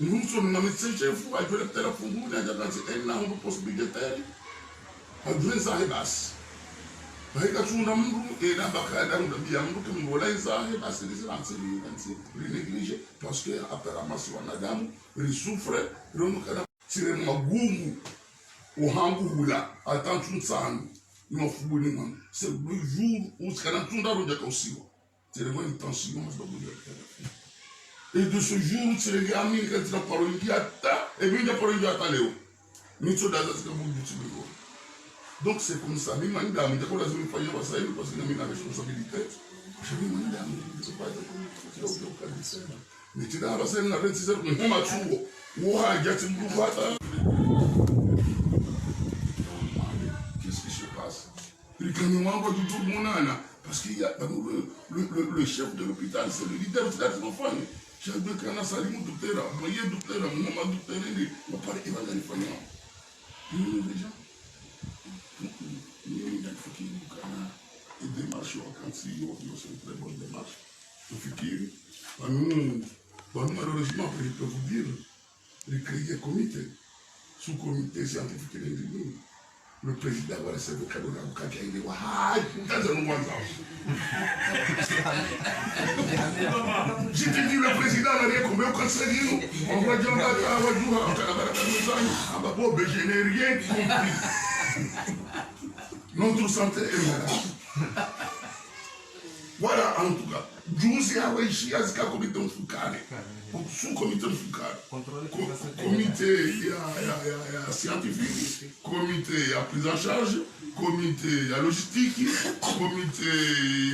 Ngu msomi ma médecin chef, adjwe lapitali Fumbuni, adja kantsi ena, hundru poste budgétaire. Adjwe ndzahe basi. Bahika tsunda mndru, ena baka ada hundra biya mndru, ke mndru ola ndzahe, basi, lisi lantsi, lantsi, rinéglige, parce que apparemment si wanadamu, risouffre, rironokana, tsire magungu, ohangu hula, ata ntsu ntsanu, ni mafubuni manu. C'est le jour où tsikana tsunda rodja kausiwa. Tsirenge ni tension, hasibabu ya. Et de ce jour, tsirenge amini ka tsina paro ingi ata, e mi ndja paro ingi ata leo. Mitso daza tsika budu tsi budu. Donc c'est comme ça, mi manda, mi ndja kola zimi fanya wa sayi, parce que mi na responsabilité. Je mi manda, mi ndja kola zimi fanya wa sayi. Mais tu n'as pas ça, il n'avait dix heures, mais on m'a tué. Ouah, il y a des mouvements. Qu'est-ce qui se passe ? Rikani wangu wa dudu monana. Parce qu'il y a, le, le, le, le chef de l'hôpital, c'est le leader, c'est la téléphone. Chef de kana Salimu docteur, moyen docteur, mon maman docteur, il va parler évangélique. Nous, les gens, nous, nous, il faut qu'il nous, et démarche, quand il y a, c'est une très bonne démarche. Tufikiri, ba nous, ba nous, malheureusement, je peux vous dire, il crée un comité, sous-comité scientifique et technique. Le président va recevoir le cadeau de la boucane, il dit, waouh, putain, c'est le moins. J'ai dit, le président n'a rien compris au conseil, nous, on va dire, on va, on va dire, on va dire, on va dire, on va, bon, ben, je n'ai rien compris. Notre santé est malade. Voilà, en tout cas. Juzi hawaishia zika comité mfukare. Sous-comité mfukare. Contrôle. Co-, comité ya, ya, ya, ya scientifique, comité ya prise en charge, comité ya logistique, comité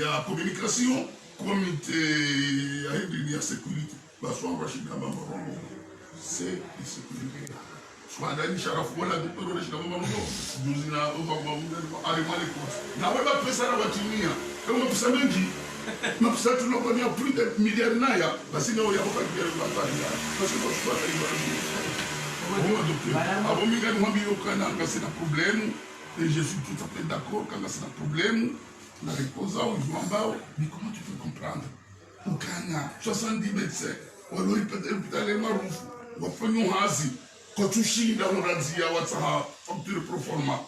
ya communication, comité ya, ya sécurité. Baswa Rashid Abamba Romo, c'est de sécurité. Baada ni sharafu wala docteur wala shida mama mno. Juzi na mama mno, allez, allez, quoi. Na wala pesa na watimia. E mapesa mengi. Mapesa tu na kwa plus de milliard naya. Basi na oya kwa milliard kwa kwa ya. Parce que kwa kwa kwa kwa. Bon, docteur. Abo mi ngani mwambie ukana ngasina problème. Et je suis tout à fait d'accord que ngasina problème. Na réponse, on va, mais comment tu peux comprendre? Ukana soixante-dix médecins, walo hopitali maarufu, wafanya hazi, kwatsushinda urandzia watsaha facture pro forma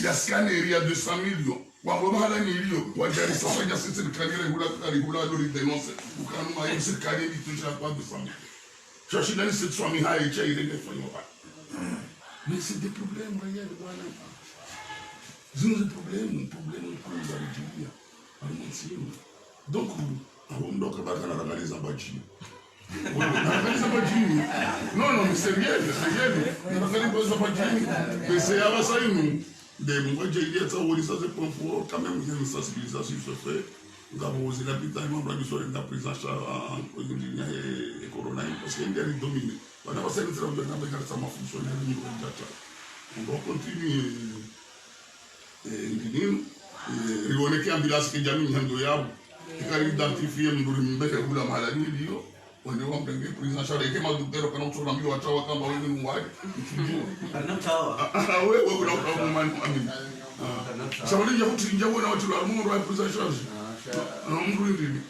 ya scanner ya deux cent millions. Wabo mahala nilio, wadjari sasa ya sisi serikali rehula, rehula ndo ridénonce. Ukana ma yo serikali ndi tusha kwa deux cent millions. Shashinda ni sept cent mille haye cha irenge fanyo ba. Mais c'est des problèmes réels, voilà. Zinu zi problème, problème kuu za Nigeria. Harumwa ntsi yinu. Donc, abo mdru kabaka na rangaliza badjini. Narangaliza badjini. Non, non, mais c'est réel, c'est réel. Narangaliza badjini. Mais c'est à ça, nous. Des mois, j'ai dit, ça, on ça, c'est pour, pour quand même, il y a une sensibilisation sur ce fait. Ngapvo zile lapitali, mambo ya misole, nga prise en charge, en, en, en, en, corona, parce que il y a une dominée. Wana wasema, c'est la, on a besoin de ça, ma fonctionnaire, on va continuer. Eh, ngini, eh, riwoneke ambulance ke djamii nyando yabu. Ikari identifier mdru ri mbele hula mahala nilio. Wende wamrenge prise en charge. Eke madokotera kana utsona mbio watsaha wakamba wende nuwali. Karina mtawa. Ah, ah, we, we, kuna, kuna, mani, amini. Ah. Sababu nja kuti nja wona watu wa mdru wa prise en charge. Ah, sha. Ah, mdru ndini.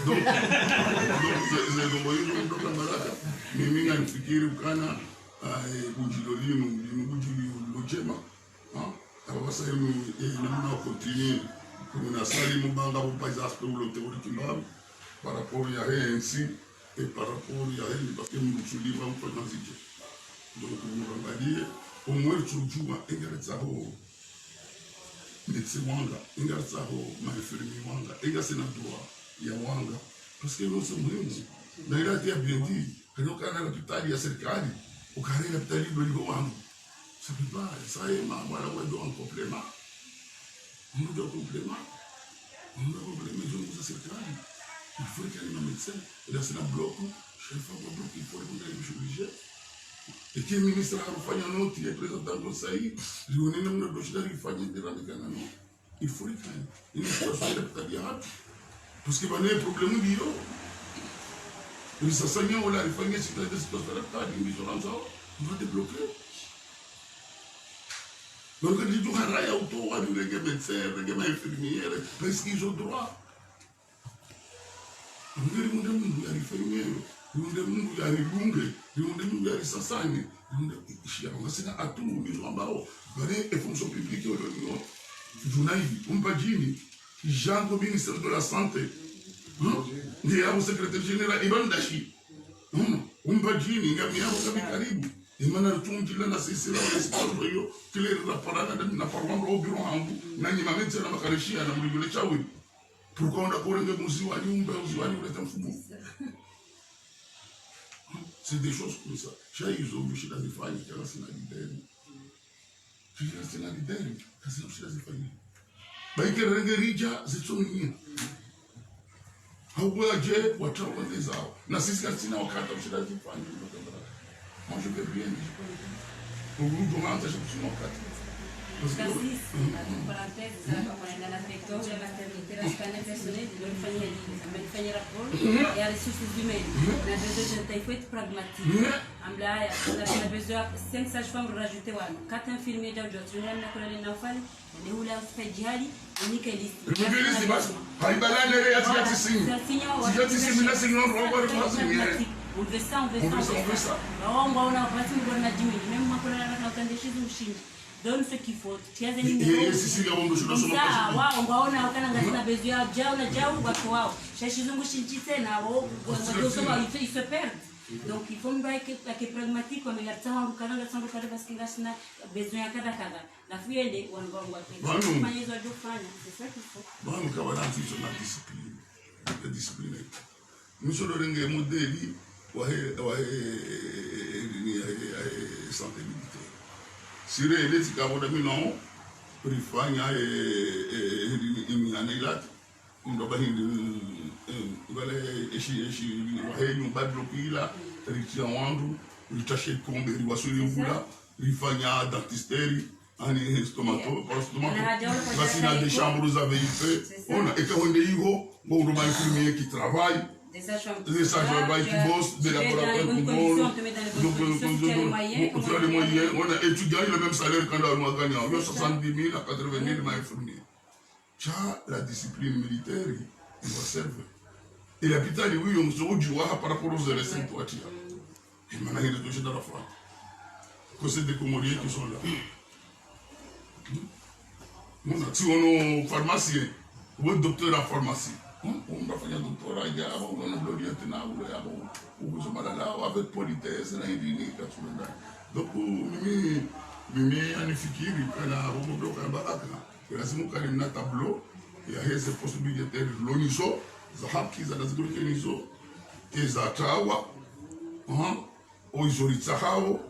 Donc, donc, ze, ze, zombo hizo mdru kana baraka. Mimi nganifikiri ukana, ah, eh, bundjilio linu, linu bundjilio lodjema. Ah, aba basa yinu, eh, namna wa continuer. Kuna sali mubanga bo paysa aspect ulo théorique mbambi. Par rapport ya he ntsi, et par rapport ya he, parce que mdru tsuliva mfanya zidje. Donc, mdru angalie, omwe tsudjua, engaretsaho, médecin wanga, engaretsaho, ma infirmier wanga, engasina droit ya wanga. Parce que non, c'est muhimu. Na il a été bien dit, kana ukana lapitali ya serikali, ukana lapitali ndo libo wangu. Ça peut pas, ça est, ma, voilà, ouais, donc, en complément. On nous doit complément. On nous doit complément, ils ont besoin de serikali. Il faut qu'il y ait un médecin. Et là, c'est un bloc. Chaque fois qu'on bloque, il faut répondre à une obligé. Et que le ministre a refait une note, il est présenté dans le conseil, il y a un dossier, il faut dire, il faut le faire. Il faut le faire. Parce que, ben, le problème, il est là. Sasa nyi ola rifanye sita de sita sala ta di mbizo ranza, on va débloquer. Donc, di tu haraya uto wa di renge médecin, renge ma infirmière, parce qu'ils ont droit. Ngeri munde mdru ya rifanye, munde mdru ya rilunge, munde mdru ya risasanye, munde ishiya. Ngasina atu, nizo ambao, bale e fonction publique yo, yo, yo. Junaidi, umpa djini, Jango, ministre de la Santé. Hmm? Ndiye abo secrétaire général, Iban Dashi. Hmm? Umpa djini, ngami abo kabi karibu. Imana rutundjila na sisi la wa espoir yo, kile raparana na parwando au bureau hangu, na nyi ma médecin na makarishiya na mlibule chawi. Pourquoi on a corrigé mon ziwani, on a ziwani, on a un foumou. C'est des choses comme ça. Sha izo, mshida zifanye, kama sina leader. Sisi sina leader, kasi na mshida zifanye. Ba ikerenge ridja, zitsonye. Haubu ya je, watrawa nde zao. Na sisi kasi na wakati, mshida zifanye. Moi, je vais bien, je peux le dire. Au bout de moment, je suis mon quatre. Parce que, kasi, entre parenthèses, ça, comme on est dans la secteur, j'ai maternité, la scanner personnel, il doit faire une, ça m'a fait un rapport, et à ressources humaines. On a besoin d'un typhoïde pragmatique. Amblaya, on a besoin de cinq sages-femmes rajouter, ouais. Quatre infirmiers, donc, je suis là, on a collé les enfants. Nde hula sipedjihali, unike liste. Unike liste, basi. Haibala nere ya tiya tisini. Tiya tisini, na sini, on va voir, on va voir. On veut ça, on veut ça, on veut ça. Ba wao ngwaona basi mgona djimini. Même moi, pour la, la, la, la, des choses, on change. Donne ce qu'il faut. Tiya zeni. Ye, ye, si, si, ya, on doit, on doit, on doit. Sa, wao ngwaona ukana ngasi na besoin ya djau na djau, watu wao. Sha shizungu shindji tsena, wao, wao, wao, ils se perdent. Donc, il faut mba ke, ke pragmatique, mais il y a tant de cas, il y a tant de cas, parce que là, on a besoin de cada, cada. La fuyende, wanu, wanu, wanu. Pvanu. Fanya izo wadjofanya, c'est ça qu'il faut. Pvanu kawana ndzizo na discipline. La discipline. Msolo renge modèle, wahe, wahe, ni, eh, eh, santé militaire. Sire, ele tsi kabona mi non, rifanya, eh, eh, eh, ni, ni, ni, anailat. Ndo bahindi, mm, mm, ngale eshi, eshi, wahe nyumba bloki ila, ritia wandru, ritashe kombe, riwasuli vula. rifanya dentisterie, ani stomato, yeah, par stomato. Basi na des chambres za V I P. C'est ça. Ona, eka wende iho, ngo ndo ma infirmiers qui travaillent. Des sages-femmes qui bossent, des laboratoires qui bossent. Donc, euh, tu as les moyens, on a étudié le même salaire quand on a gagné. Soixante-dix mille à quatre-vingt mille, ma infirmier. Sha la discipline militaire, il va servir. Et l'hôpital, oui, on se dit, ouais, par rapport aux recettes, toi, tu as. Et maintenant, il est touché dans la foi. Que c'est des Comoriens qui sont là. Muna, si on est pharmacien, ou docteur en pharmacie. Hein? On va faire un doctorat, il y a, on a le lieutenant, ou le, ou, ou, ou, malala, avec politesse, na hivi, ni, katsunda. Donc, mimi, mimi, anifikiri, kana, on peut bloquer un baraka. Lazimu kari mna tableau ya heze postes budgétaires lo nizo, za haki za lazimu rike nizo, eza tawa, aha, o izo ritsahao,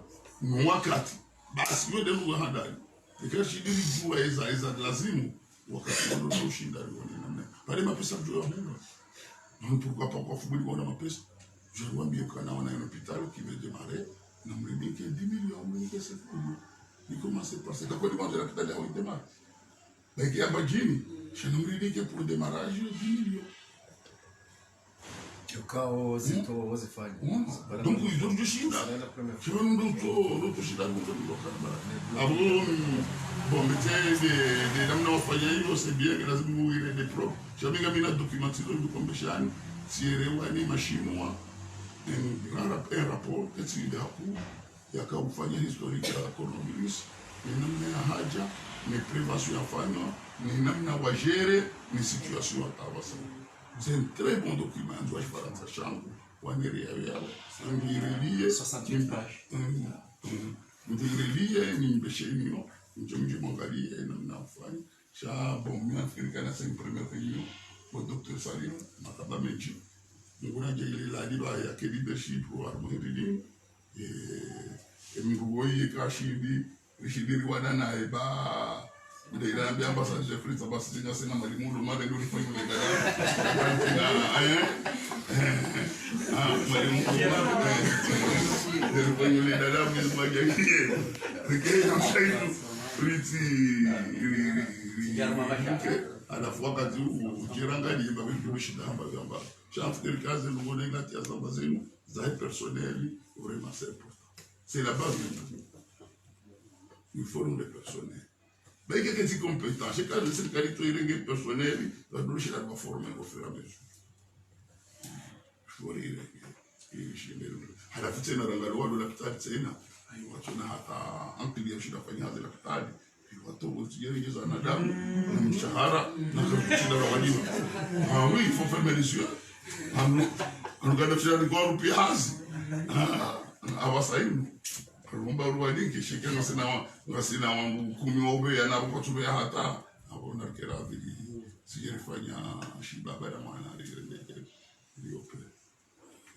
no wakati. Basi, yo nde lugha handani. Eka shidiri djuwa eza, eza lazimu, wakati wano ndo ushinda rione namna. Pare mapesa djuwa ya hunga. Manu pourquoi pas kwa fubuli wana mapesa. Je lui ai dit, kana wana un hôpital qui veut démarrer, na mrinike dix millions, mrinike cinq millions. Il commence par ça. Quand on demande à l'hôpital, il démarre. Baike ya Mbadjini, sha na mrinike pour démarrage dix millions. Ukao zito wazifanya. Voilà. Donc, ils ont dû shinda. C'est la première fois. Sha ndo to, ndo to shinda, ndo to shinda. Ah bon, bon, mais c'est des, des, namna wafanya hiyo, c'est bien, que lazima uwe des preuves. Sha mi ngamina documents hizo, ndo kombeshani, si erewani, ma Chinois, un grand rap-, un rapport, que tu as yaka ufanya historique ya coronavirus, ni namna ya haja, ni prévention yafanywa, ni namna wa gérer, ni situation ya tawasa. C'est un très bon document, ndo wa Shifarantsa shangu, wa nere ya yao. Ngirelier, soixante-huit pages. Mm, mm. Ngirelier, ni mbesheni yo, mje, mje mwangalie, namna ufanya. Sha, bon, mi nafikiri kana c'est une première réunion, bon, docteur Salim, makaba menji. Nguna je ile ladi ba ya ke leadership, wa harumwa hili. Eh, eh, mndru woyi kashindi, rishindi riwana naye ba, nde ila nambia ambassadeur Jeffrey, saba sisi ngasina mwalimu ndo mara ndo rifanya ule dada. Eh? Ah, mwalimu ndo mara, eh, eh, rifanya ule dada, mwalimu mmoja. Rike na mshaitu, riti, ri, ri, ri, ri, rike. Halafu wakati huu, jiranga ni mba, mba, mba, mba, mba. Sha nafikiri kazi, nungo, ngati ya zamba zinu, za personnel, vraiment, c'est important. C'est la base de tout. Une forme de personnel. Ben, il y a quelqu'un qui est compétent. C'est quand le secrétaire qui est personnel, la douche, la va former au fur et à mesure. Il faut les, les, les, les, halafu tsena rangalia walo lapitali tsena. Ayi, watsona hata ankili ya shinda fanya hazi lapitali. Watobo tijeri jeza na damu, na mshahara, na kakutsina la walimu. Ah oui, il faut fermer les yeux. Anu, anu kada tijeri kwa rupi hazi. Ah, awa sainu. Alomba ruwadi ke sheke ngasina wa, ngasina wangu kumi wa ube ya na kwa tube ya hata. Abo na kera vili. Sijeri fanya shibaba na mwana, rikere ndeke. Riope.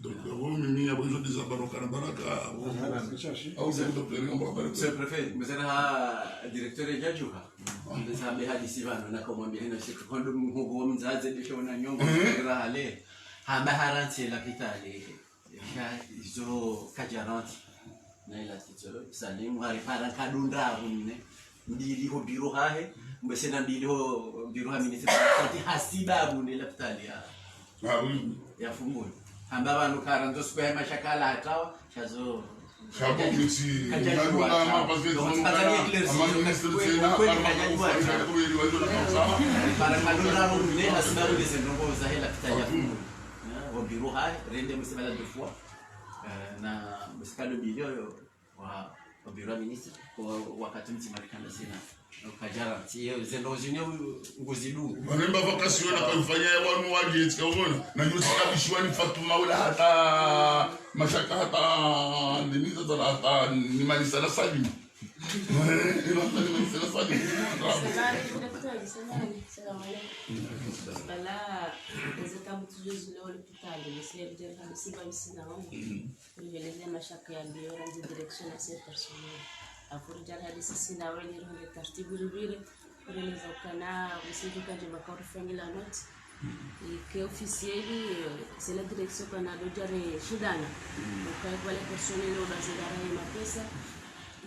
Donc, abo mimi, abo izo déjà baraka na baraka, abo, au c'est docteur, on va parler. Monsieur le préfet, mzera ha directeur ya juha. Mzera be hadisi vano, na kumwambia hina siku, kwando mhogo wa mzaze, desho na nyongo, mzera hale. Hamba harantsi lapitali. Sha izo kajarantsi. Na ila tito, Salim, hari para nkado ndraru nne. Mbili ho biro hahe, mbese na mbili ho biro ha ministre, kati hasibabu ne lapitali ya. Ah oui. Ya Fumbuni. Hamba vanu karandzo siku ya mashakala hatawa, shazo. Shabu kiti, kajadua. Kajadua. Donc, kajadua. Ama ministre tsena, kweli kajadua. Para nkado ndraru nne, hasibabu ne zendrongo zahe lapitali ya Fumbuni. Ya, ho biro hahe, rende msibala deux fois. Eh, na msikado bilio yo. Wa, wa biro ya ministre, kwa wakati mdzima rikana sina. Kajarantsi, iyo, zendo zinyo nguzidu. Manemba vacation na kayifanya ya wanu waje, tsika umona. Na yuzi kabishiwa ni Fatuma ula hata, mashaka hata, nimiza zala hata, ni manisa na Salim. Ni manisa na Salim. Salam, docteur, salam. Salam alaikum. Bala, eze tabu tujo zile wa lapitali, ese, ese, ese, ese, ese, Riveleze mashaka ya mbio randzi direction na ses personnel. Afuri jara hadisi sina weni runde tartibu ribire. Riveleze ukana msingi kanje maka urifanyila note. Ike officiel, eh, c'est la direction kana do jare shindana. Ukai kwa le personnel oda zidara ya mapesa.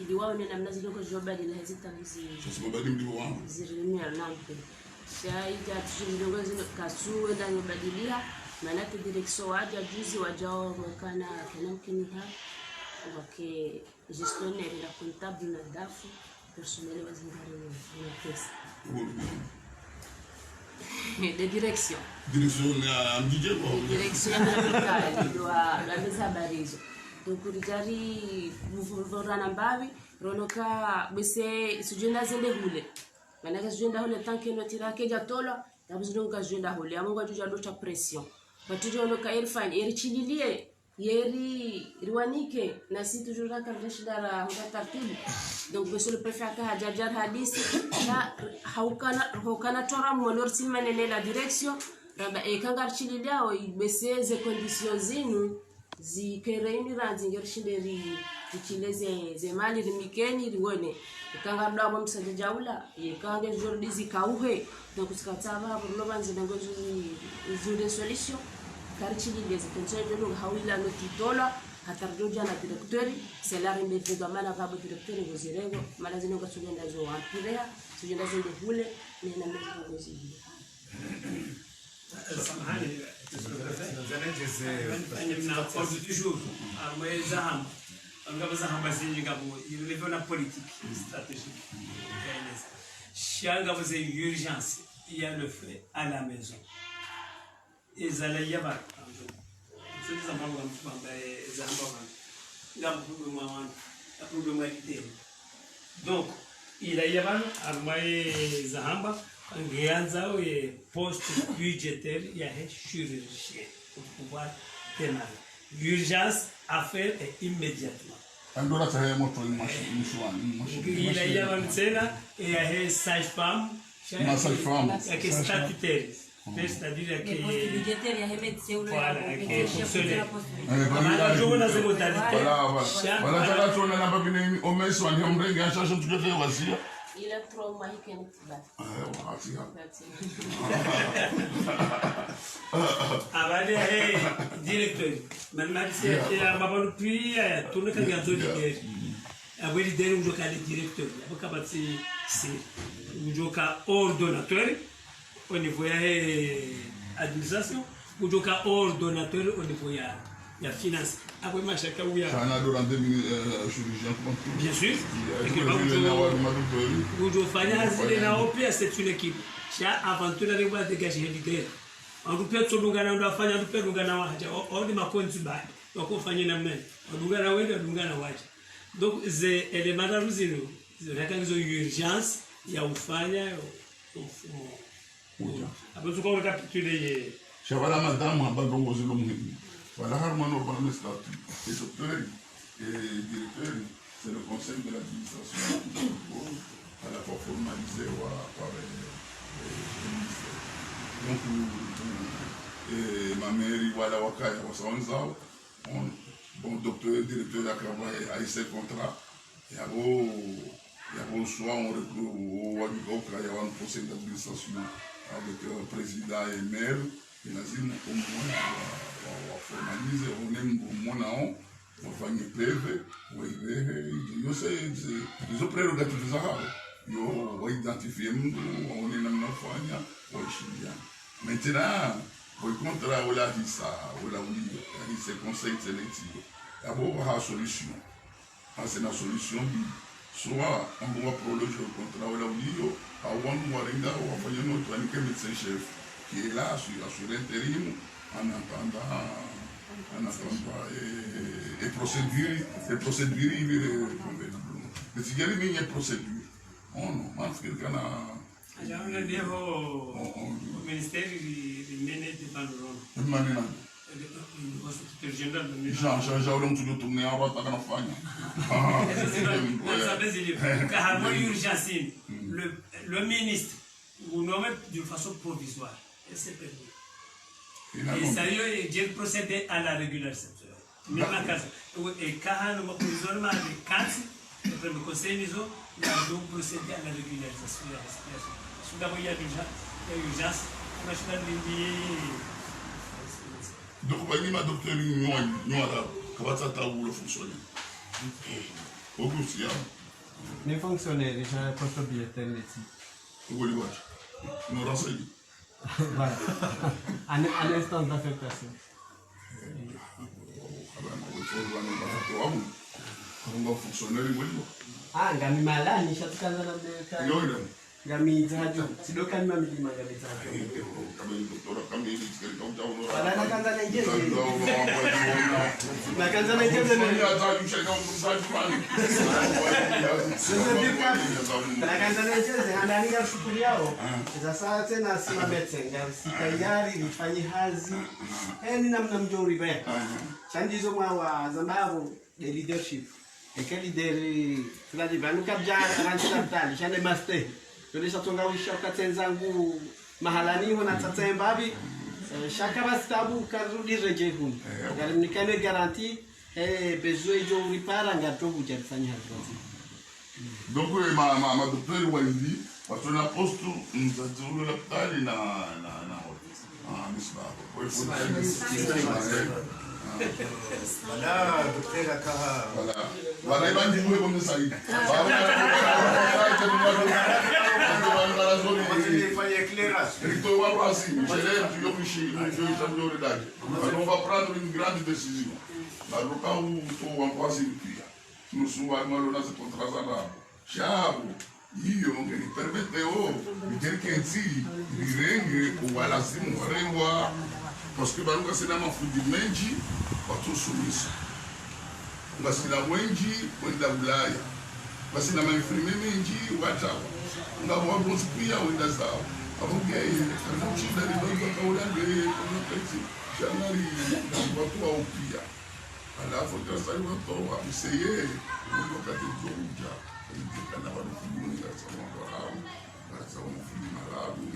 Ili waone namna zile ndrongoo zidjobadili hezi tabu zi- Sasa mabadi mdibo wangu. Zirimia nampe. Sha idja tujiri ndrongoo zinu katsu wenda nyobadiliha, mana ke direction wadja juzi wadjao mwekana kana mkiniha, wake gestionnaire na comptable na dafu, personnel wa zingari na pesa. De direction. Direction ya mdjidje kwa. Direction ya hôpital, ndo wa, ndo wa meza habari izo. Donc, ridjari mvurana mbapvi, ronoka bese sujenda zende hule. Mana ka sujenda hule tant que note ira kaidja tolwa, tabu zinu ngazijenda hule. Amu ngwadjo dja dota pression. Ba tudjo onoka eri fanya, eri tshililie, yeri riwanike, nasi tudjo raka rashida ra hunda tartibu. Donc, monsieur le préfet aka hadja dja hadisi, na haukana, haukana tora mwa lorsi manene la direction, ramba eka ngari tshililiao, bese ze conditions zinu, zikere ini randzi ngerishinde ri, rishinde ze, ze mali rimikeni riwone. Eka ngaridwa mwa msadja djaula, yeka ngezidjo rudi zikauhe. Donc, tsikatsaha pvo rilo pvandze na ngozo zi, zi de solution. Kari tshilinde zi condition djo hawila note itolwa, hata ridjo dja na directeur, c'est la remettre de mana pvapvo directeur ngozirengo, mana zinu ngatsudjenda zo ampireha, tsudjenda zende hule, nena mezi ngozi. Samahani, monsieur le préfet. Nzanadjeze. Nyi mna ordre du jour. Amwe zahamba. Ngapvo zahamba zindji ngapvo, il relève la politique stratégique. Sha ngapvo ze urgence, il y a le feu à la maison. Eza lawa pvanu. Sisi zamba ngam-, ngamba, eh, zamba pvanu. Ngam problème wa wanu. Ngam problème wa idée. Donc, ilawa pvanu, harumwa ye zahamba, ngeyandzao ye poste budgétaire yahe chirurgien, pour pouvoir démarrer. L'urgence à faire est immédiatement. Ando la tahe moto ni mashi-, mshuani, mashi-, ilawa pvanu tsena, e yahe sage-femme, ma sage-femme. Yake statutaire. C'est-à-dire que, voilà, que fonctionnaire. Eh, voilà, je vois dans ces modalités. Voilà, voilà. Voilà, ça, là, tu en as pas bien aimé. Au moins, soigner, on règle, en cherchant tout à fait, voici. Il a trois mois, il connaît pas. Eh, voilà, c'est ça. Abade, eh, directeur. Madame, c'est, eh, ma bonne pluie, eh, tout le monde qui a besoin de guerre. Apvo leader ngudjoka le directeur, apvo kapvatsi, si, ngudjoka ordonnateur au niveau ya, eh, administration, ngudjoka ordonnateur au niveau ya, ya finance. Apvo mashaka uya. Sana durante mini, eh, chirurgien comptable. Bien sûr. Ngudjofanya hazi ile na O P S, c'est une équipe. Sha avant tout, la régua dégage le leader. Wandru pia tso dungana ndo afanya, wandru pia dungana wadja. O, o ni makonzi bahi. Wako fanye namna hii. Wadungana wende, wadungana wadja. Donc, ze éléments ndraru zinu, zinu haka ngizo urgence ya ufanya, yo, yo mfumo. Uja. Apvo tuka récapituler ye. Sha pvala madame hamba ndrongoo zilo muhimu. Pvala harumwa no pvala statut. Et docteur, et directeur, c'est le conseil de l'administration. Pvala pvo formalisé wa, wa, eh, eh, ministère. Donc, eh, ma mairie, pvala wakaya, wasa wandzao. Bon, bon, docteur, directeur ya kaba, eh, a signé contrat. Yapvo, yapvo soit on recrute, on, on, on, on crée un conseil d'administration avec, euh, président et maire, et lazima au moins wa, wa, wa formaliser, on aime au moins, on, wafanye P V, wairehe, yo c'est, c'est, izo prérogatives zahawo. Yo, wa identifier mndru, waone namna ufanya, waishiliana. Maintenant, wa contrat, ola hisa, ola uliyo, yahise conseil, c'est l'éthique. Yapvo, waha solution. Hasi na solution mbi. Soit, on doit prolonger le contrat, ola uliyo, au wandru warenga, wafanye note, wanike médecin chef, qui est là, sur, sur intérim, en attendant, en attendant, et, et procédure, et procédure, il est convenable. Mais si il y a une procédure, on, on, on, on, Aja ule ndeho, o, o ministère li, li mene de bandron. Mane nani? Jean, Jean, Jean, ule mndru yotumne aba takana fanya. Ka harumwa urgence, le, le ministre, vous nommez de façon provisoire. Et c'est permis. Et ça y est, je procède à la régularisation. Même en cas, et quand on va prendre ma de quatre, le premier conseil, nous allons procéder à la régularisation de la situation. Sous d'abord, il y a déjà, il y a urgence. Moi, je suis dans le. Donc, on va dire, ma docteur, nous, nous, nous, on va, on va, ça, t'as où le fonctionner. Auguste, ya. Ni fonctionnaire, j'ai un poste billetteur métier. Uko liwacha. No raseli. Voilà. Un, un instant d'affectation. Ah, ngami malani, sha tsikandza na mbeka. Yo, yo. Ngami dzajo. Tsidoka ni mamilima ngami dzajo. Wala nakandza na ndjeze. Nakandza na ndjeze ne. Nakandza na ndjeze, handa ninga shukuri yao. Za saa tsena sima metse, ngasi tayari, rifanyi hazi. Eni namna mdjo uribe. Sha ndizo mwawa, zambavo. De leadership. Eke leader, fulani vanu kabja, ranti kapitali, sha ne master. Yole sha tsonga wisha ukatsenza ngu mahalani, wana tsatsemba vi. Eh, sha kaba stabu, karudi redje hunu. Ngari mnikane garanti, eh, besoin djo uripara, ngatso hudja rifanye hazi. Donc, eh, ma, ma, ma docteur wa indi, watsona poste, mzatsi ulo lapitali na, na, na, ah, Misbah. Voilà, docteur Akaha. Voilà. Voilà, il va dire, oui, comme ça, il. Moi, je vais faire éclairage. Directeur wa Rwasi, Michel, tu le fichier, nous, je, je, je, je, on va prendre une grande décision. Maroka ou, ou, en Rwasi, nous, souvent, nous, on a ce contrat, ça va. Sha pvo, iyo ngeni permettre o, ngeni kentsi, ngirenge, o walazimu warengwa, parce que pvanu ngasina mafundi mendji, watsosomesa. Ngasina wendji, wenda Ulaya. Ngasina ma infirmiers mendji, watawa. Ngapvo wagosi pia wenda zao. Apvo ngeye, karitsinda ridodo kaula ngeye, kuna kentsi, sha ngari, watu wao pia. Halafu, grâce à Dieu, watowa, mseye, wakati djo udja, ridjekana wanu fundi, ngasi wa Mwarabu, ngasi wa fundi Mwarabu,